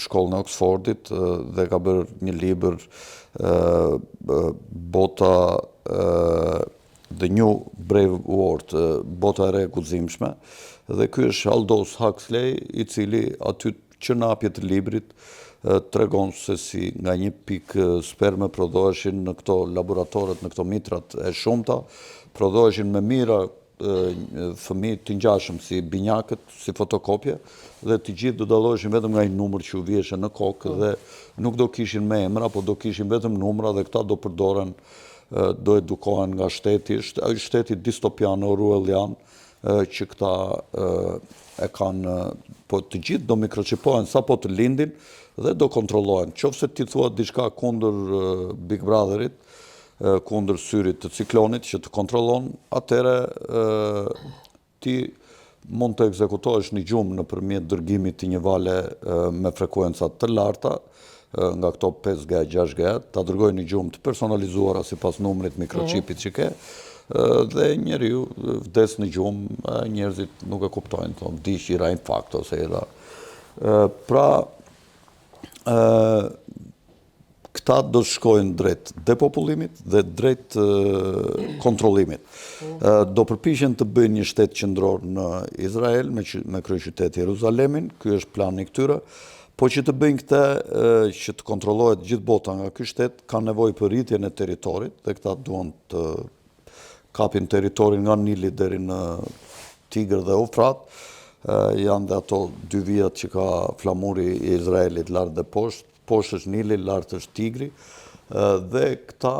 shkollën e Oxfordit dhe ka bërë një libër Bota The New Brave World, Bota e re e guximshme, dhe ky është Aldous Huxley, i cili aty që në hapje të librit tregon se si nga një pikë sperme prodhoheshin në këto laboratoret, në këto mitrat e shumta, prodhoheshin me mijëra fëmijë të ngjashëm si binjakët, si fotokopje, dhe të gjithë do dalloheshin vetëm nga një numër që u viheshe në kokë po. dhe nuk do kishin me emra, po do kishin vetëm numra dhe këta do përdoren, do edukohen nga shteti, shteti distopian, orwellian, që këta e kanë, po të gjithë do mikroçipohen sapo të lindin dhe do kontrollohen. Qoftë se ti thua diçka kundër Big Brotherit, kundër syrit të ciklonit që të kontrollon, atëherë ti mund të ekzekutohesh në gjumë nëpërmjet dërgimit të një vale me frekuenca të larta, nga këto 5G, 6G, ta dërgojnë në gjumë të personalizuara sipas numrit mikroçipit që ke, dhe njeriu vdes në gjumë, njerëzit nuk e kuptojnë, thonë, vdiq i ra infarkt ose i ra. Pra, Këta do të shkojnë drejt depopullimit dhe drejt kontrollimit. Do përpiqen të bëjnë një shtet qendror në Izrael me me kryeqytet Jeruzalemin, ky është plani i këtyre. Po që të bëjnë këtë që të kontrollohet gjithë bota nga ky shtet, kanë nevojë për rritjen e territorit dhe këta duan të kapin territorin nga Nili deri në Tigër dhe Eufrat. Janë dhe ato dy vijat që ka flamuri i Izraelit lart dhe poshtë, Poshtë është Nili, lart është Tigri dhe këta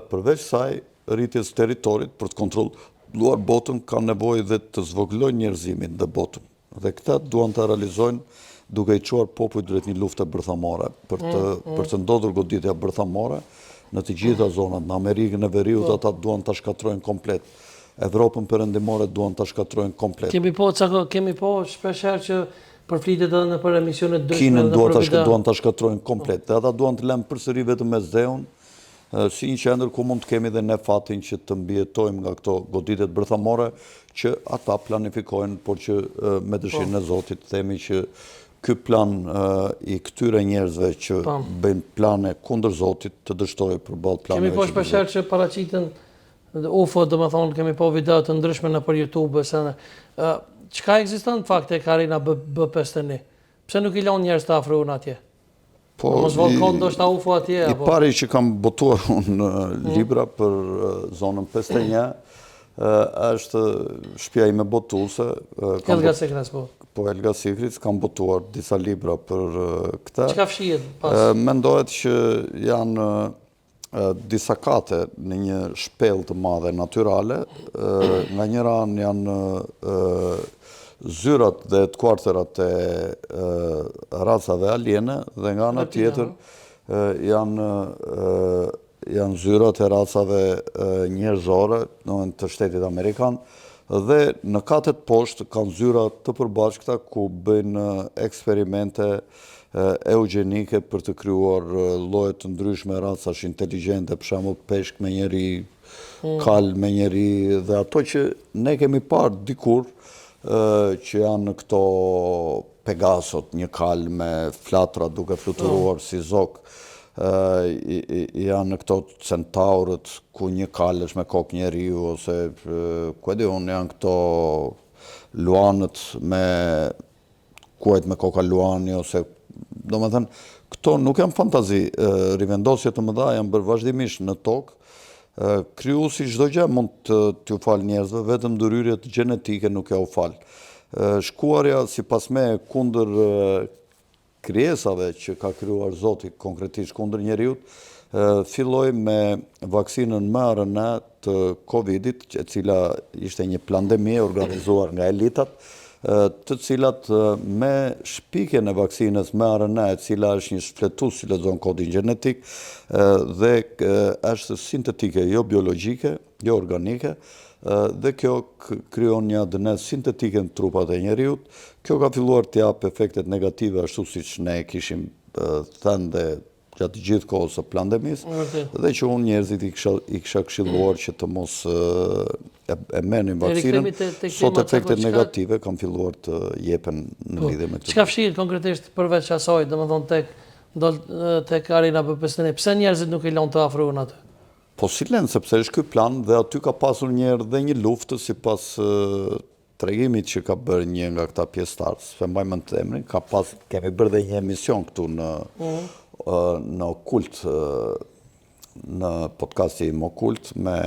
përveç saj rritjes së territorit për të kontrolluar botën kanë nevojë dhe të zvogëlojnë njerëzimin dhe botën. Dhe këta duan ta realizojnë duke i çuar popujt drejt një lufte bërthamore, për të mm, mm. për të ndodhur goditja bërthamore në të gjitha zonat, në Amerikën e Veriut po. ata duan ta shkatërrojnë komplet. Evropën Perëndimore duan ta shkatërrojnë komplet. Kemi po, kemi po shpesh herë që Përflitet edhe nëpër emisione të ndryshme Kinën duan ta duan ta shkatërrojnë komplet. Dhe ata duan të lënë përsëri vetëm Mesdheun si një qendër ku mund të kemi dhe ne fatin që të mbijetojmë nga këto goditjet bërthamore që ata planifikojnë, por që me dëshirën po. e Zotit themi që ky plan i këtyre njerëzve që po. bëjnë plane kundër Zotit të dështojë përballë planeve. Kemi po shpeshherë që paraqiten UFO, domethonë, kemi pa video të ndryshme nëpër YouTube, se në... Çka ekziston në fakt tek Arena B, B51? Pse nuk i lanë njerëz të afrohen atje? Po, Mos vallë ka ndoshta UFO atje, apo? I pari që kam botuar unë mm. libra për zonën 51, është shpia ime botuese. Helga Sigrist, po. Po, Helga Sigrist, kam botuar disa libra për këtë. Çka fshihet pas? Mendohet që janë disa kate në një shpellë të madhe natyrale, nga njëra anë janë zyrat dhe headquarterat e racave aliene dhe nga ana tjetër janë janë zyrat e racave njerëzore, domethënë të shtetit amerikan, dhe në katet poshtë kanë zyra të përbashkëta ku bëjnë eksperimente eugjenike për të krijuar lloje të ndryshme racash inteligjente, për shembull peshk me njeri, mm. kal me njeri dhe ato që ne kemi parë dikur që janë këto Pegasot, një kal me flatra duke fluturuar mm. si zog, janë këto centaurët ku një kal është me kokë njeriu ose ku e di unë janë këto luanët me kuajt me koka luani ose domethënë këto nuk janë fantazi, rivendosje të mëdha janë bërë vazhdimisht në tokë. Krijuesi çdo gjë mund të t'ju falë njerëzve, vetëm ndërhyrjet gjenetike nuk ja u fal. Shkuarja sipas meje kundër krijesave që ka krijuar Zoti, konkretisht kundër njeriut, filloi me vaksinën mRNA të Covidit, e cila ishte një plandemi e organizuar nga elitat, të cilat me shpikjen e vaksinës mRNA, e cila është një shfletues që lexon kodin gjenetik dhe është sintetike, jo biologjike, jo organike, Dhe kjo krijon një ADN sintetike në trupat e njeriut. Kjo ka filluar të japë efektet negative ashtu siç ne e kishim thënë dhe gjatë gjithë kohës së pandemisë dhe që unë njerëzit i kisha i kisha këshilluar që të mos e, e merrnin vaksinën. Sot efektet negative kanë filluar të jepen në po, lidhje me këtë. Çka fshihet konkretisht përveç asaj, domethënë tek dol tek Arena B51, pse njerëzit nuk i lënë të afrohen aty? Po s'i lënë, sepse është ky plan dhe aty ka pasur një herë dhe një luftë sipas tregimit që ka bërë një nga këta pjesëtarë, s'e mbaj mend emrin, ka pas, kemi bërë dhe një emision këtu në mm. në Okult, në podcasti im Okult me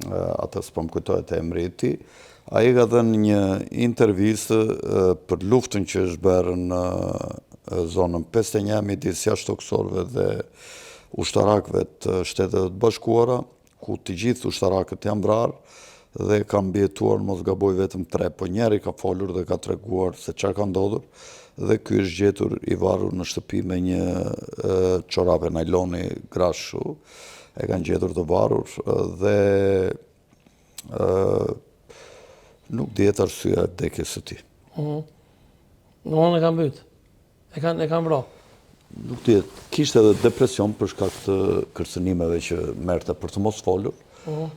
atë s'po më kujtohet emri i tij. Ai ka dhënë një intervistë për luftën që është bërë në zonën 51 midis jashtëtokësorëve dhe ushtarakëve të Shteteve të Bashkuara, ku të gjithë ushtarakët janë vrarë dhe kanë mbijetuar mos gaboj vetëm tre, po njëri ka folur dhe ka treguar se çfarë ka ndodhur dhe ky është gjetur i varur në shtëpi me një çorape najloni grash, e kanë gjetur të varur dhe nuk dihet arsyeja e vdekjes së tij. Mm. Në e kanë mbyt. E kanë e kanë vra. Nuk dihet, kishte edhe depresion për shkak të kërcënimeve që merrte për të mos folur. Mhm.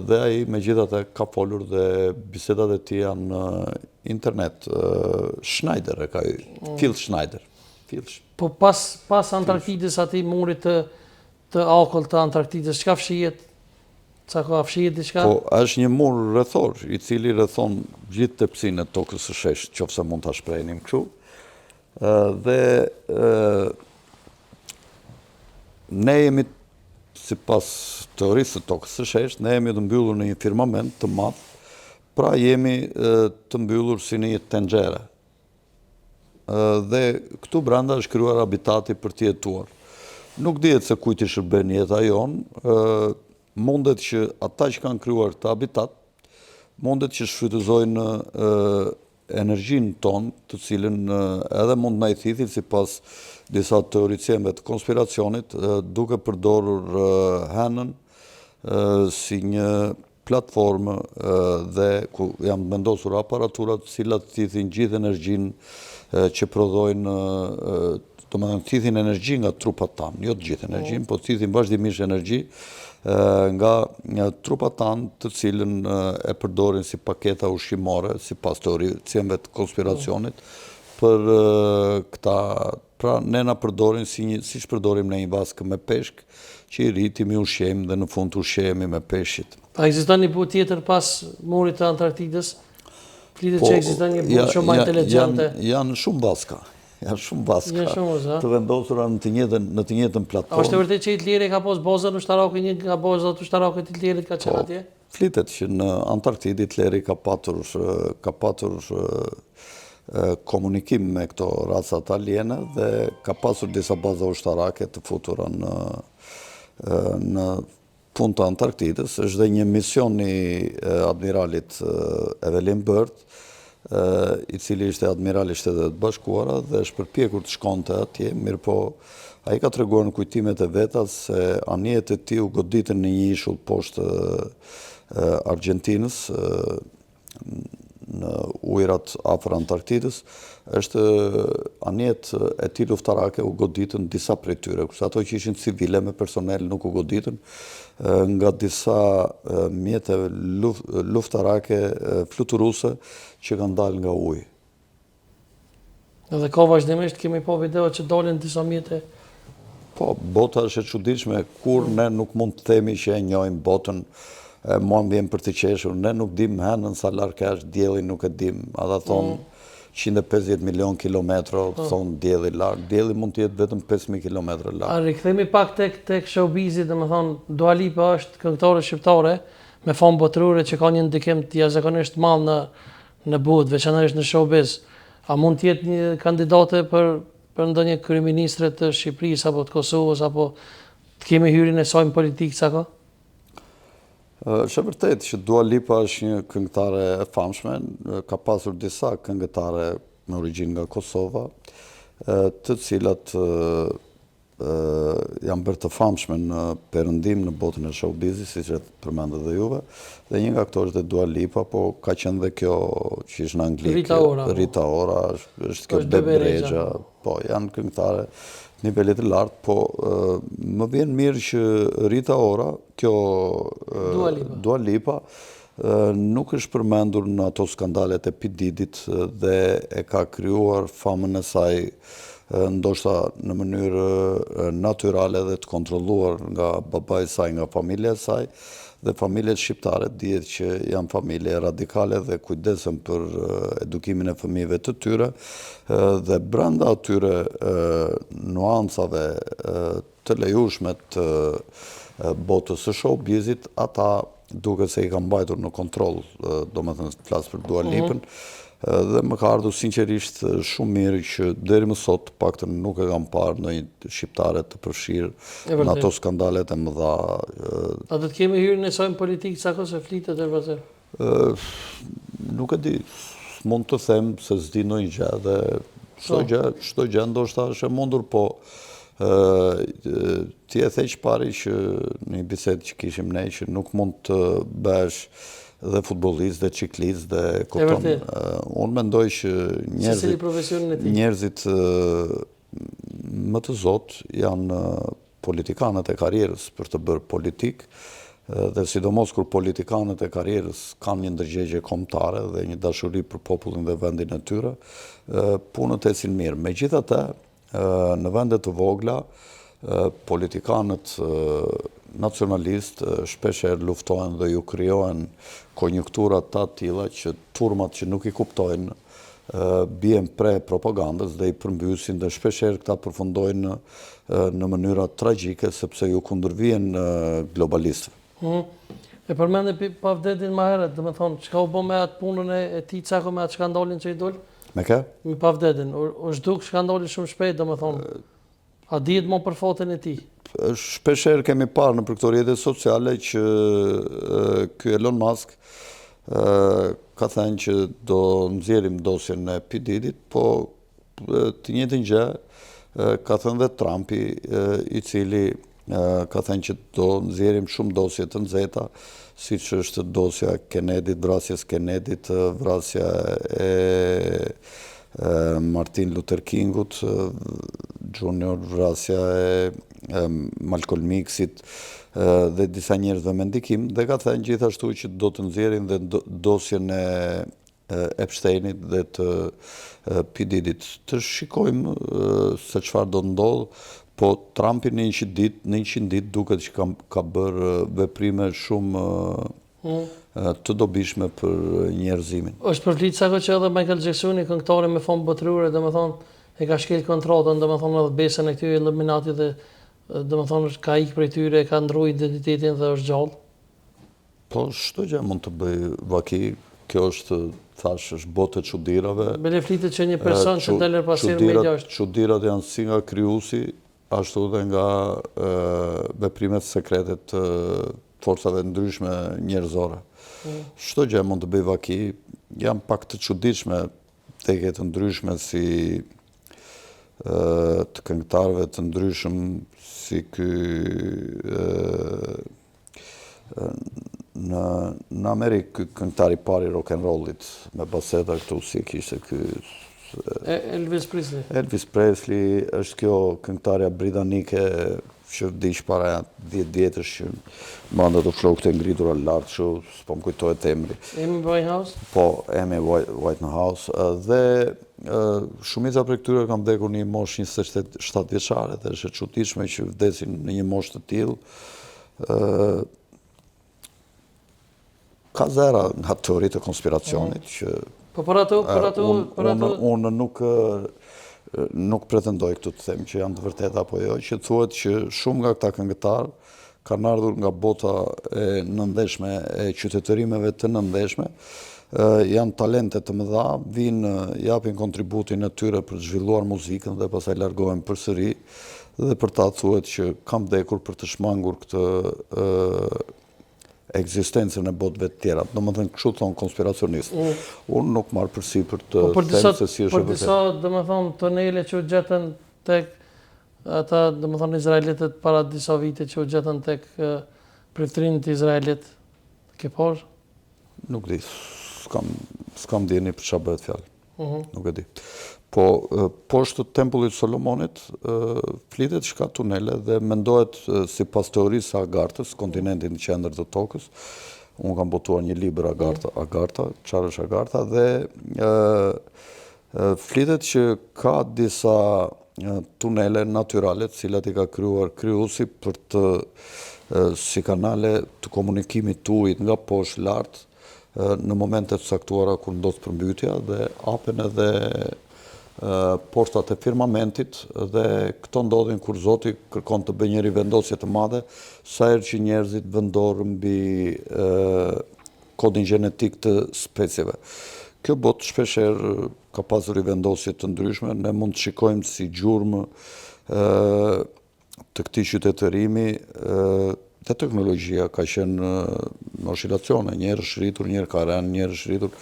Dhe ai megjithatë ka folur dhe bisedat e tij janë në internet. Schneider e ka mhm. Phil Schneider. Phil Po pas pas Antarktidës atij murit të të akullt të Antarktidës, çka fshihet? Ca ka fshihet diçka? Po, është një mur rrethor, i cili rrethon gjithë tepsinë e tokës së sheshtë, qoftë se mund ta shprehnim kështu. Dhe ne jemi sipas teorisë së tokës së sheshtë, ne jemi të mbyllur në një firmament të madh, pra jemi të mbyllur si në një tenxhere. Dhe këtu brenda është krijuar habitati për të jetuar. Nuk dihet se kujt i shërben jeta jonë, mundet që ata që kanë krijuar këtë habitat, mundet që shfrytëzojnë energjinë tonë, të cilën edhe mund të na i thithin sipas disa teoricienëve të konspiracionit, duke përdorur hënën si një platformë dhe ku janë vendosur aparatura të cilat thithin gjithë energjinë që prodhojnë, domethënë thithin energji nga trupat tanë, jo të gjithë energjinë, po thithin vazhdimisht energji nga trupat tanë të cilën e përdorin si paketa ushqimore, sipas teoricienëve të konspiracionit, për këta, pra ne na përdorin si një, siç përdorim ne një vaskë me peshk, që i rritim, i ushqejmë dhe në fund ushqehemi me peshqit. A ekziston një botë tjetër pas murit të Antarktidës? Flitet po, që ekziston një botë shumë më inteligjente. Janë shumë vaska. Janë shumë vaska. Janë shumë vaska. Të vendosura në të njëjtën në të njëjtën platformë. A është e vërtetë që Hitleri ka pas bazën ushtarake, një nga bazat ushtarake të Hitlerit ka qenë po, atje? Flitet që në Antarktidë Hitleri ka patur ka patur komunikim me këto racat aliene dhe ka pasur disa baza ushtarake të futura në në fund të Antarktidës. Është dhe një mision i admiralit Evelyn Byrd, i cili ishte admiral i Shteteve të Bashkuara dhe është përpjekur të shkonte atje, mirëpo ai ka treguar në kujtimet e veta se anijet e tij u goditën në një ishull poshtë Argjentinës, në ujërat afër Antarktidës, është anijet e tij luftarake u goditën disa prej tyre, kurse ato që ishin civile me personel nuk u goditën, nga disa mjete luftarake fluturuese që kanë dalë nga uji. Edhe ka vazhdimisht kemi pa video që dalin disa mjete. Po, bota është e çuditshme, kur ne nuk mund të themi që e njohim botën, e mua më vjen për të qeshur, ne nuk dim hënën sa larg është, diellin nuk e dim, ata thonë 150 milion kilometro, po. thonë dielli larg, dielli mund të jetë vetëm 5000 kilometra larg. A rikthehemi pak tek tek showbizi, domethënë Dua Lipa është këngëtare shqiptare me famë botërore që ka një ndikim të jashtëzakonisht të madh në në botë, veçanërisht në showbiz. A mund të jetë një kandidate për për ndonjë kryeministre të Shqipërisë apo të Kosovës apo të kemi hyrjen e saj në politikë ca ka? Është e vërtetë që Dua Lipa është një këngëtare e famshme, ka pasur disa këngëtare me origjinë nga Kosova, të cilat janë bërë të famshme në perëndim në botën e showbizit, siç e përmendët dhe juve, dhe një nga këto është dhe Dua Lipa, po ka qenë dhe kjo që është në Angli, Rita Ora, po. Rita Ora, është, është kjo Bebe Rexha, po, janë këngëtare të nivelit të lartë, po më vjen mirë që Rita Ora, kjo Dua Lipa, Dua Lipa nuk është përmendur në ato skandalet e P. Didit dhe e ka krijuar famën e saj ndoshta në mënyrë natyrale dhe të kontrolluar nga babai i saj, nga familja e saj, dhe familjet shqiptare dihet që janë familje radikale dhe kujdesen për edukimin e fëmijëve të tyre dhe brenda atyre nuancave të lejushme të botës së showbizit, ata duket se i kanë mbajtur në kontroll, domethënë flas për Dua mhm. Lipën, dhe më ka ardhur sinqerisht shumë mirë që deri më sot të paktën nuk e kam parë ndonjë shqiptare të përfshirë në ato skandalet e mëdha. A do të kemi hyrjen e saj në politikë Cako se flitet e vërtetë? Nuk e di, s'mund të them se s'di ndonjë gjë dhe çdo po. gjë, çdo gjë ndoshta është e mundur, po ti e the që pari që në një bisedë që kishim ne që nuk mund të bëhesh dhe futbollist dhe çiklist dhe kupton. Unë mendoj që njerëzit njerëzit më të zotë janë politikanët e karrierës për të bërë politikë dhe sidomos kur politikanët e karrierës kanë një ndërgjegje kombëtare dhe një dashuri për popullin dhe vendin e tyre, punët ecin mirë. Megjithatë, në vende të vogla, politikanët nacionalistë shpeshherë luftohen dhe ju krijohen konjunktura të atilla që turmat që nuk i kuptojnë bien pre propagandës dhe i përmbysin dhe shpeshherë këta përfundojnë në mënyra tragjike sepse ju kundërvihen globalistëve. Hmm. E përmende Puff Daddyn ma herët, domethonë, çka u bo me atë punën e, e tij Cako me atë skandalin që i dol? Me kë? Me Puff Daddyn, u, u zhduk skandali shumë shpejt, domethonë. A dihet mo për fatin e tij? Shpeshherë kemi parë nëpër këto rrjete sociale që ky Elon Musk ka thënë që do nxjerrim dosjen e P. Didit, po të njëjtën gjë ka thënë dhe Trumpi, i cili ka thënë që do nxjerrim shumë dosje të nxehta, siç është dosja e Kennedy-t, vrasjes Kennedy-t, vrasja e Martin Luther Kingut Junior, vrasja e Malcolm X-it dhe disa njerëzve me ndikim dhe ka thënë gjithashtu që do të nxjerrin dhe dosjen e Epsteinit dhe të P. Didit. Të shikojmë se çfarë do të ndodhë, po Trumpi në 100 ditë, në 100 ditë duket që ka, ka bërë veprime shumë të dobishme për njerëzimin. Është përflitë Cako që edhe Michael Jacksoni, këngëtari me famë botërore, domethënë, e ka shkel kontratën, domethënë edhe besën e këtyre Illuminati dhe domethënë është ka ikë prej tyre, e ka ndrru identitetin dhe është gjallë. Po, çdo gjë mund të bëjë vaki, kjo është, thash, është botë e çudirave. Bile flitet që një person që del herë pas here media është. Çudirat janë si nga krijuesi, ashtu dhe nga veprimet sekrete të forcave të ndryshme njerëzore. Mm. Çdo gjë mund të bëjë vaki, janë pak të çuditshme vdekje të ndryshme si të këngëtarëve të ndryshëm si ky në në Amerikë ky këngëtar i parë i rock and rollit me baseta këtu si e kishte ky Elvis Presley. Elvis Presley është kjo këngëtarja britanike që vdiq para 10 vjetësh që mbante ato flokët e ngritura lart kështu, s'po më kujtohet emri. Amy Winehouse? Po, Amy Winehouse dhe shumica prej këtyre kanë vdekur në një moshë 27 vjeçare dhe është e çuditshme që vdesin në një moshë të tillë. Ka zëra nga teoritë e konspiracionit mm. që Po për ato, për ato, për ato unë nuk nuk pretendoj këtu të them që janë të vërteta apo jo, që thuhet që shumë nga këta këngëtarë kanë ardhur nga bota e nëndheshme, e qytetërimeve të nëndheshme, janë talente të mëdha, vijnë, japin kontributin e tyre për të zhvilluar muzikën dhe pastaj largohen përsëri dhe për ta thuhet që kanë vdekur për të shmangur këtë ekzistencën e botëve të tjera. Domethënë, kështu thonë konspiracionistët. Mm. Unë nuk marr përsipër të po, them se si është e vërtetë. Për disa, domethënë, tunele që u gjetën tek Ata, domethënë izraelitët para disa vite që u gjetën tek priftërinjtë izraelit. Ke parë? Nuk di, s'kam s'kam dijeni për çfarë bëhet fjalë. Uh mhm. -huh. Nuk e di. Po poshtë tempullit të Solomonit flitet që ka tunele dhe mendohet sipas teorisë së Agartës, kontinentit në qendër të tokës. Unë kam botuar një libër Agartha, mhm. Agartha, çfarë është Agartha dhe ë flitet që ka disa tunele natyrale të cilat i ka krijuar krijuesi për të si kanale të komunikimit të ujit nga poshtë lart në momente të caktuara kur ndodh përmbytja dhe hapen edhe portat e firmamentit dhe këto ndodhin kur Zoti kërkon të bëjë një rivendosje të madhe sa herë që njerëzit vënë dorë mbi kodin gjenetik të specieve. Kjo botë shpeshherë ka pasur rivendosje të ndryshme, ne mund të shikojmë si gjurmë të këtij qytetërimi dhe teknologjia ka qenë në oshilacione, një herë është rritur, një herë ka rënë, një herë është rritur.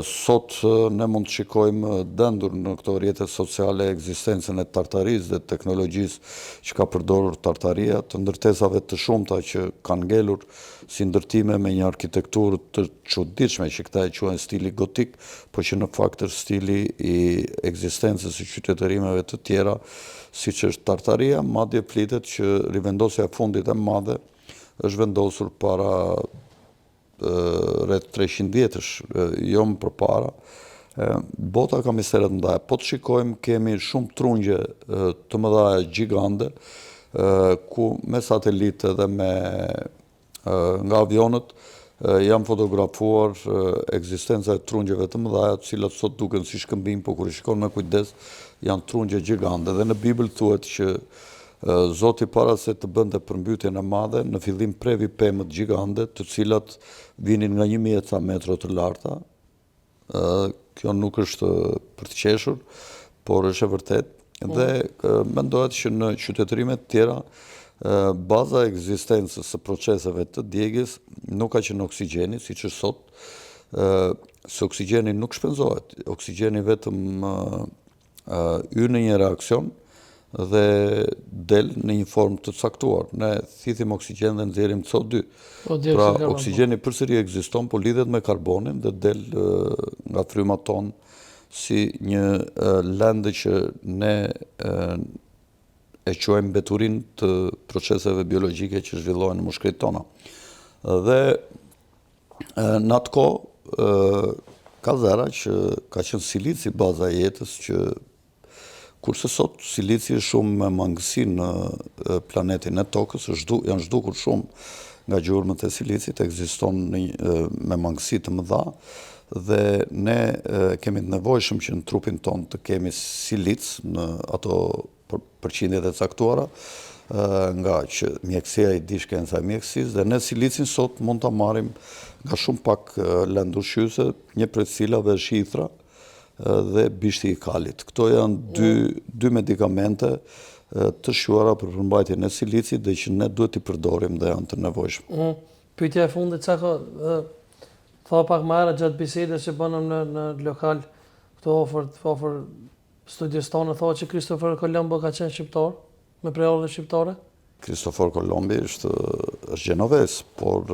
Sot ne mund të shikojmë dendur në këto rrjete sociale ekzistencën e Tartarisë dhe teknologjisë që ka përdorur Tartaria, të ndërtesave të shumta që kanë ngelur si ndërtime me një arkitekturë të çuditshme që këta e quajnë stili gotik, po që në fakt është stili i ekzistencës së qytetërimeve të tjera, siç është Tartaria, madje flitet që rivendosja e fundit e madhe është vendosur para rreth 300 vjetësh, jo më përpara. Bota ka mistere të mëdha. Po të shikojmë, kemi shumë trungje të mëdha gjigande, ku me satelit edhe me nga avionët janë fotografuar ekzistenca e trungjeve të mëdha, të cilat sot duken si shkëmbinj, po kur i shikon me kujdes, janë trungje gjigande. Dhe në Bibël thuhet që Zoti para se të bënte përmbytjen e madhe, në fillim previ pemët gjigande, të cilat vinin nga 1000 e ca metro të larta, Kjo nuk është për të qeshur, por është e vërtetë. Po. Dhe mendohet që në qytetërime të tjera, baza e ekzistencës së proceseve të djegies nuk ka qenë oksigjeni, siç është sot, se oksigjeni nuk shpenzohet. Oksigjeni vetëm hyn në një reaksion dhe del në një formë të caktuar. Ne thithim oksigjen dhe nxjerrim CO2. Po, pra, po. oksigjeni përsëri ekziston, po lidhet me karbonin dhe del nga fryma tonë si një lëndë që ne e quajmë mbeturinë të proceseve biologjike që zhvillohen në mushkëritë tona. Dhe Në atë kohë, ka zëra që ka qenë silici baza e jetës që kurse sot silici është shumë me mangësi në planetin e tokës, është janë zhdukur shumë nga gjurmët e silicit, ekziston në, me mangësi të mëdha dhe ne kemi të nevojshëm që në trupin tonë të kemi silic në ato përqindjet e caktuara, nga që mjekësia i di shkenca e mjekësisë, dhe ne silicin sot mund ta marrim nga shumë pak lëndë ushqyese, një prej të cilave është hithra dhe bishti i kalit. Këto janë dy, dy medikamente të shquara për përmbajtjen e silicit dhe që ne duhet t'i përdorim dhe janë të nevojshme. Mm. Pyetja e fundit, ca ka, tha pak më herët gjatë bisedës që bënëm në, në lokal, këtu afër, afër Studios tonë tha që Kristofor Kolombo ka qenë shqiptar, me prejardhje shqiptare? Kristofor Kolombi është është gjenovez, por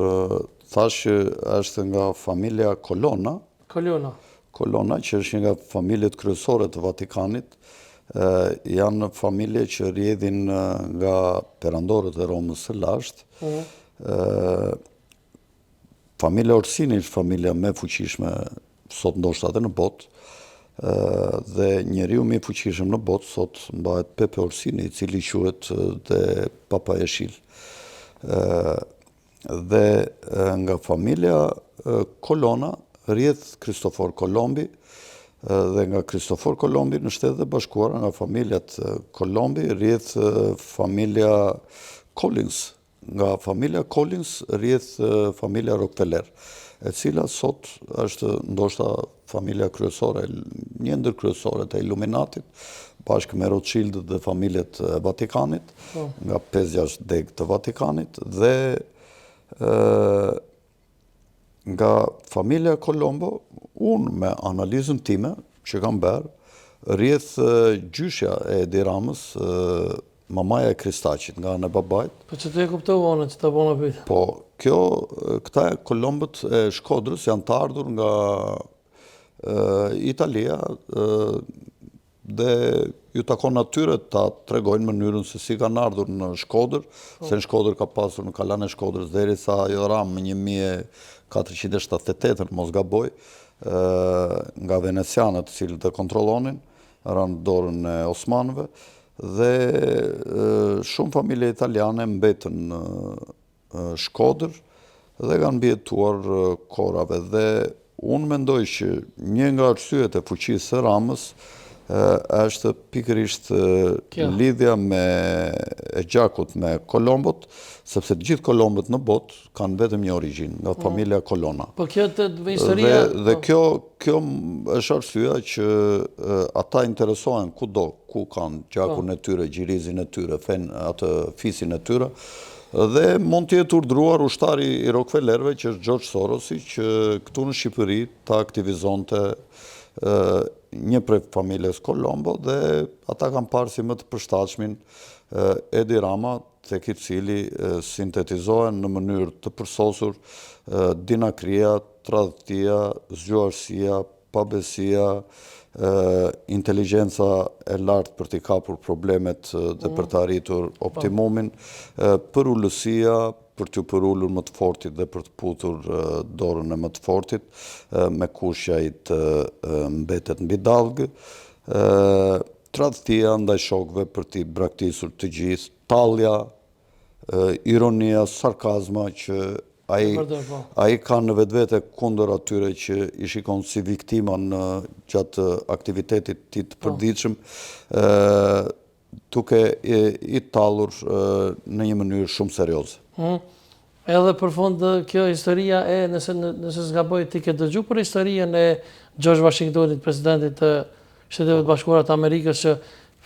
thashë që është nga familja Colonna. Colonna. Colonna, që është një nga familjet kryesore të Vatikanit, janë familje që rrjedhin nga perandorët e Romës së lashtë. Mm. Familja Orsini është familja më e fuqishme sot ndoshta edhe në botë dhe njeriu më i fuqishëm në botë sot mbahet Pepe Orsini, i cili quhet dhe Papa Jeshil. Dhe nga familja Colonna rrjedh Kristofor Kolombi dhe nga Kristofor Kolombi në Shtetet e Bashkuara nga familjat Kolombi rrjedh familja Collins Nga familja Collins rrjedh familja Rockefeller, e cila sot është ndoshta familja kryesore, një ndër kryesoret e Illuminatit, bashkë me Rothschildët dhe familjet e Vatikanit, po. nga 5-6 degë të Vatikanit dhe ë Nga familja Kolombo, unë me analizën time që kam bërë, Rrjedh gjyshja e Edi Ramës, mamaja e Kristaqit nga ana e babait. Po që të e kuptova unë që ta bona pyetjen. Po, kjo, këta Kolombët e Shkodrës janë të ardhur nga Italia dhe ju takon atyre ta tregojnë mënyrën se si kanë ardhur në Shkodër, po. se në Shkodër ka pasur në Kalanë e Shkodrës derisa ajo ra më 1478, mos gaboj, nga venecianët të cilët e kontrollonin, ra në dorën e osmanëve dhe shumë familje italiane mbetën në Shkodër dhe kanë mbijetuar kohërave dhe unë mendoj që një nga arsyet e fuqisë së Ramës është pikërisht lidhja me e gjakut me Kolombot, sepse të gjithë Kolombët në botë kanë vetëm një origjinë, nga mm. familja Kolona. Po kjo të historia... Dhe, dhe po. kjo, kjo është arsyeja që ata interesohen kudo, ku kanë gjakun po. e tyre, gjirizin e tyre, fen, atë fisin e tyre, dhe mund të jetë urdhëruar ushtari i Rockefellerëve, që është George Sorosi, që këtu në Shqipëri ta aktivizonte një prej familjes Kolombo dhe ata kanë parë si më të përshtatshmin Edi Rama tek i cili sintetizohen në mënyrë të përsosur dinakria, tradhtia, zgjuarsia, pabesia, inteligjenca e lartë për t'i kapur problemet dhe për të arritur po. optimumin, përulësia, për t'iu përulur më të fortit dhe për të puthur dorën e më të fortit, me kusht që ai të mbetet mbi dallgë, tradhtia ndaj shokëve për t'i braktisur të gjithë, tallja, ironia, sarkazma që ai po. ai ka në vetvete kundër atyre që i shikon si viktima në gjatë aktivitetit të tij të po. përditshëm, duke i tallur në një mënyrë shumë serioze. Hmm. Edhe për fund kjo historia e nëse nëse s'gaboj ti ke dëgju për historinë e George Washingtonit, presidentit të Shteteve të Bashkuara të Amerikës që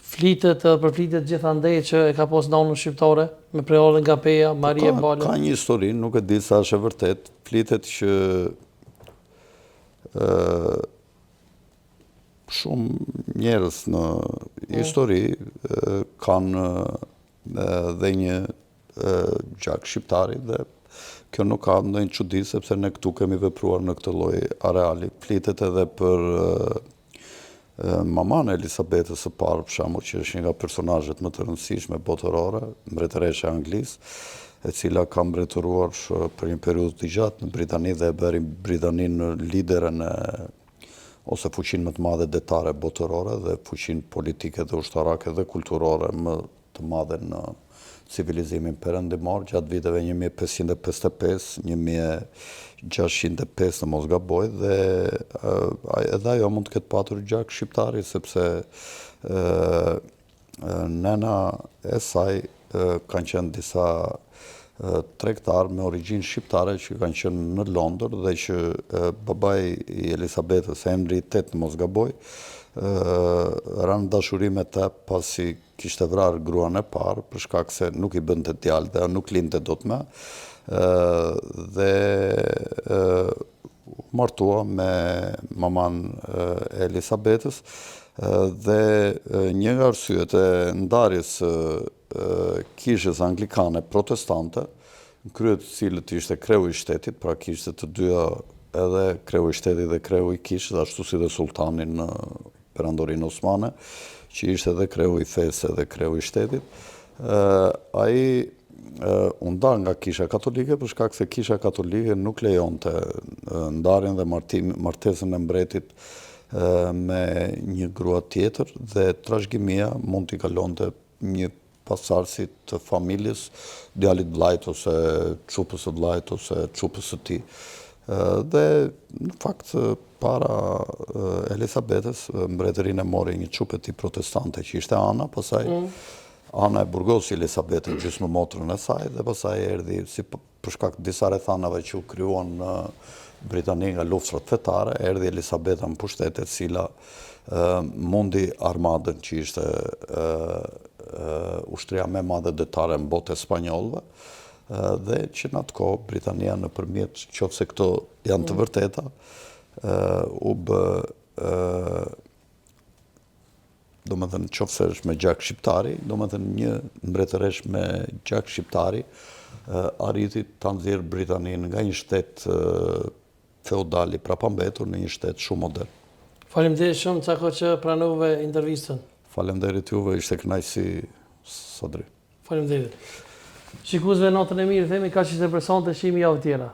flitet edhe përflitet gjithandej që e ka pas nanën shqiptare me prejardhje nga Peja, po Marie ka, Bale. Ka një histori, nuk e di sa është e vërtetë, flitet që ë shumë njerëz në po. histori kanë dhe një gjak shqiptari dhe kjo nuk ka ndonjë çudi sepse ne këtu kemi vepruar në këtë lloj areali. Flitet edhe për mamanë e Elisabetës së parë, për shembull, që është një nga personazhet më të rëndësishme botërore, mbretëresha e Anglisë, e cila ka mbretëruar për një periudhë të gjatë në Britani dhe e bëri Britaninë lideren e ose fuqinë më të madhe detare botërore dhe fuqinë politike dhe ushtarake dhe kulturore më të madhe në civilizimin perëndimor gjatë viteve 1555, 1605 në mos gaboj dhe edhe ajo mund të ketë patur gjak shqiptari sepse Nëna e saj kanë qenë disa tregtarë me origjinë shqiptare që kanë qenë në Londër dhe që babai i Elisabetës, Henry VIII në mos gaboj, ra në dashuri me të pasi kishte vrarë gruan e parë për shkak se nuk i bënte djalë dhe nuk lindte dot më dhe u martua me mamanë e Elisabetës dhe një nga arsyet e ndarjes së kishës anglikane protestante, në krye të cilët ishte kreu i shtetit, pra kishte të dyja edhe kreu i shtetit dhe kreu i kishës, ashtu si dhe sultani në Perandorinë Osmane, që ishte edhe kreu i fesë edhe kreu i shtetit, ai u nda nga Kisha Katolike për shkak se Kisha Katolike nuk lejonte ndarjen dhe martesën e mbretit me një grua tjetër dhe trashëgimia mund t'i kalonte një pasardhësi të familjes, djalit vllait ose çupës së vllait ose çupës së tij. Dhe në fakt para Elisabetës mbretërinë e mori një çupë e tij protestante që ishte Ana, pastaj mm. Ana e burgosi Elisabetën gjysmë motrën e saj dhe pastaj erdhi si për shkak të disa rrethanave që u krijuan në Britani nga luftërat fetare, erdhi Elisabeta në pushtet e cila mundi armadën që ishte ushtria më e madhe detare në botë e spanjollëve dhe që në atë kohë Britania nëpërmjet qoftë se këto janë të mm. vërteta u bë. Domethënë, qoftë se është me gjak shqiptari, domethënë një mbretëreshë me gjak shqiptari, arriti ta nxjerrë Britaninë nga një shtet feudal i prapambetur në një shtet shumë modern. Faleminderit shumë Cako që pranove intervistën. Faleminderit juve, ishte kënaqësi Sadri. Faleminderit. Shikuesve natën e mirë, themi kaq ishte për sonte, shihemi javë tjera.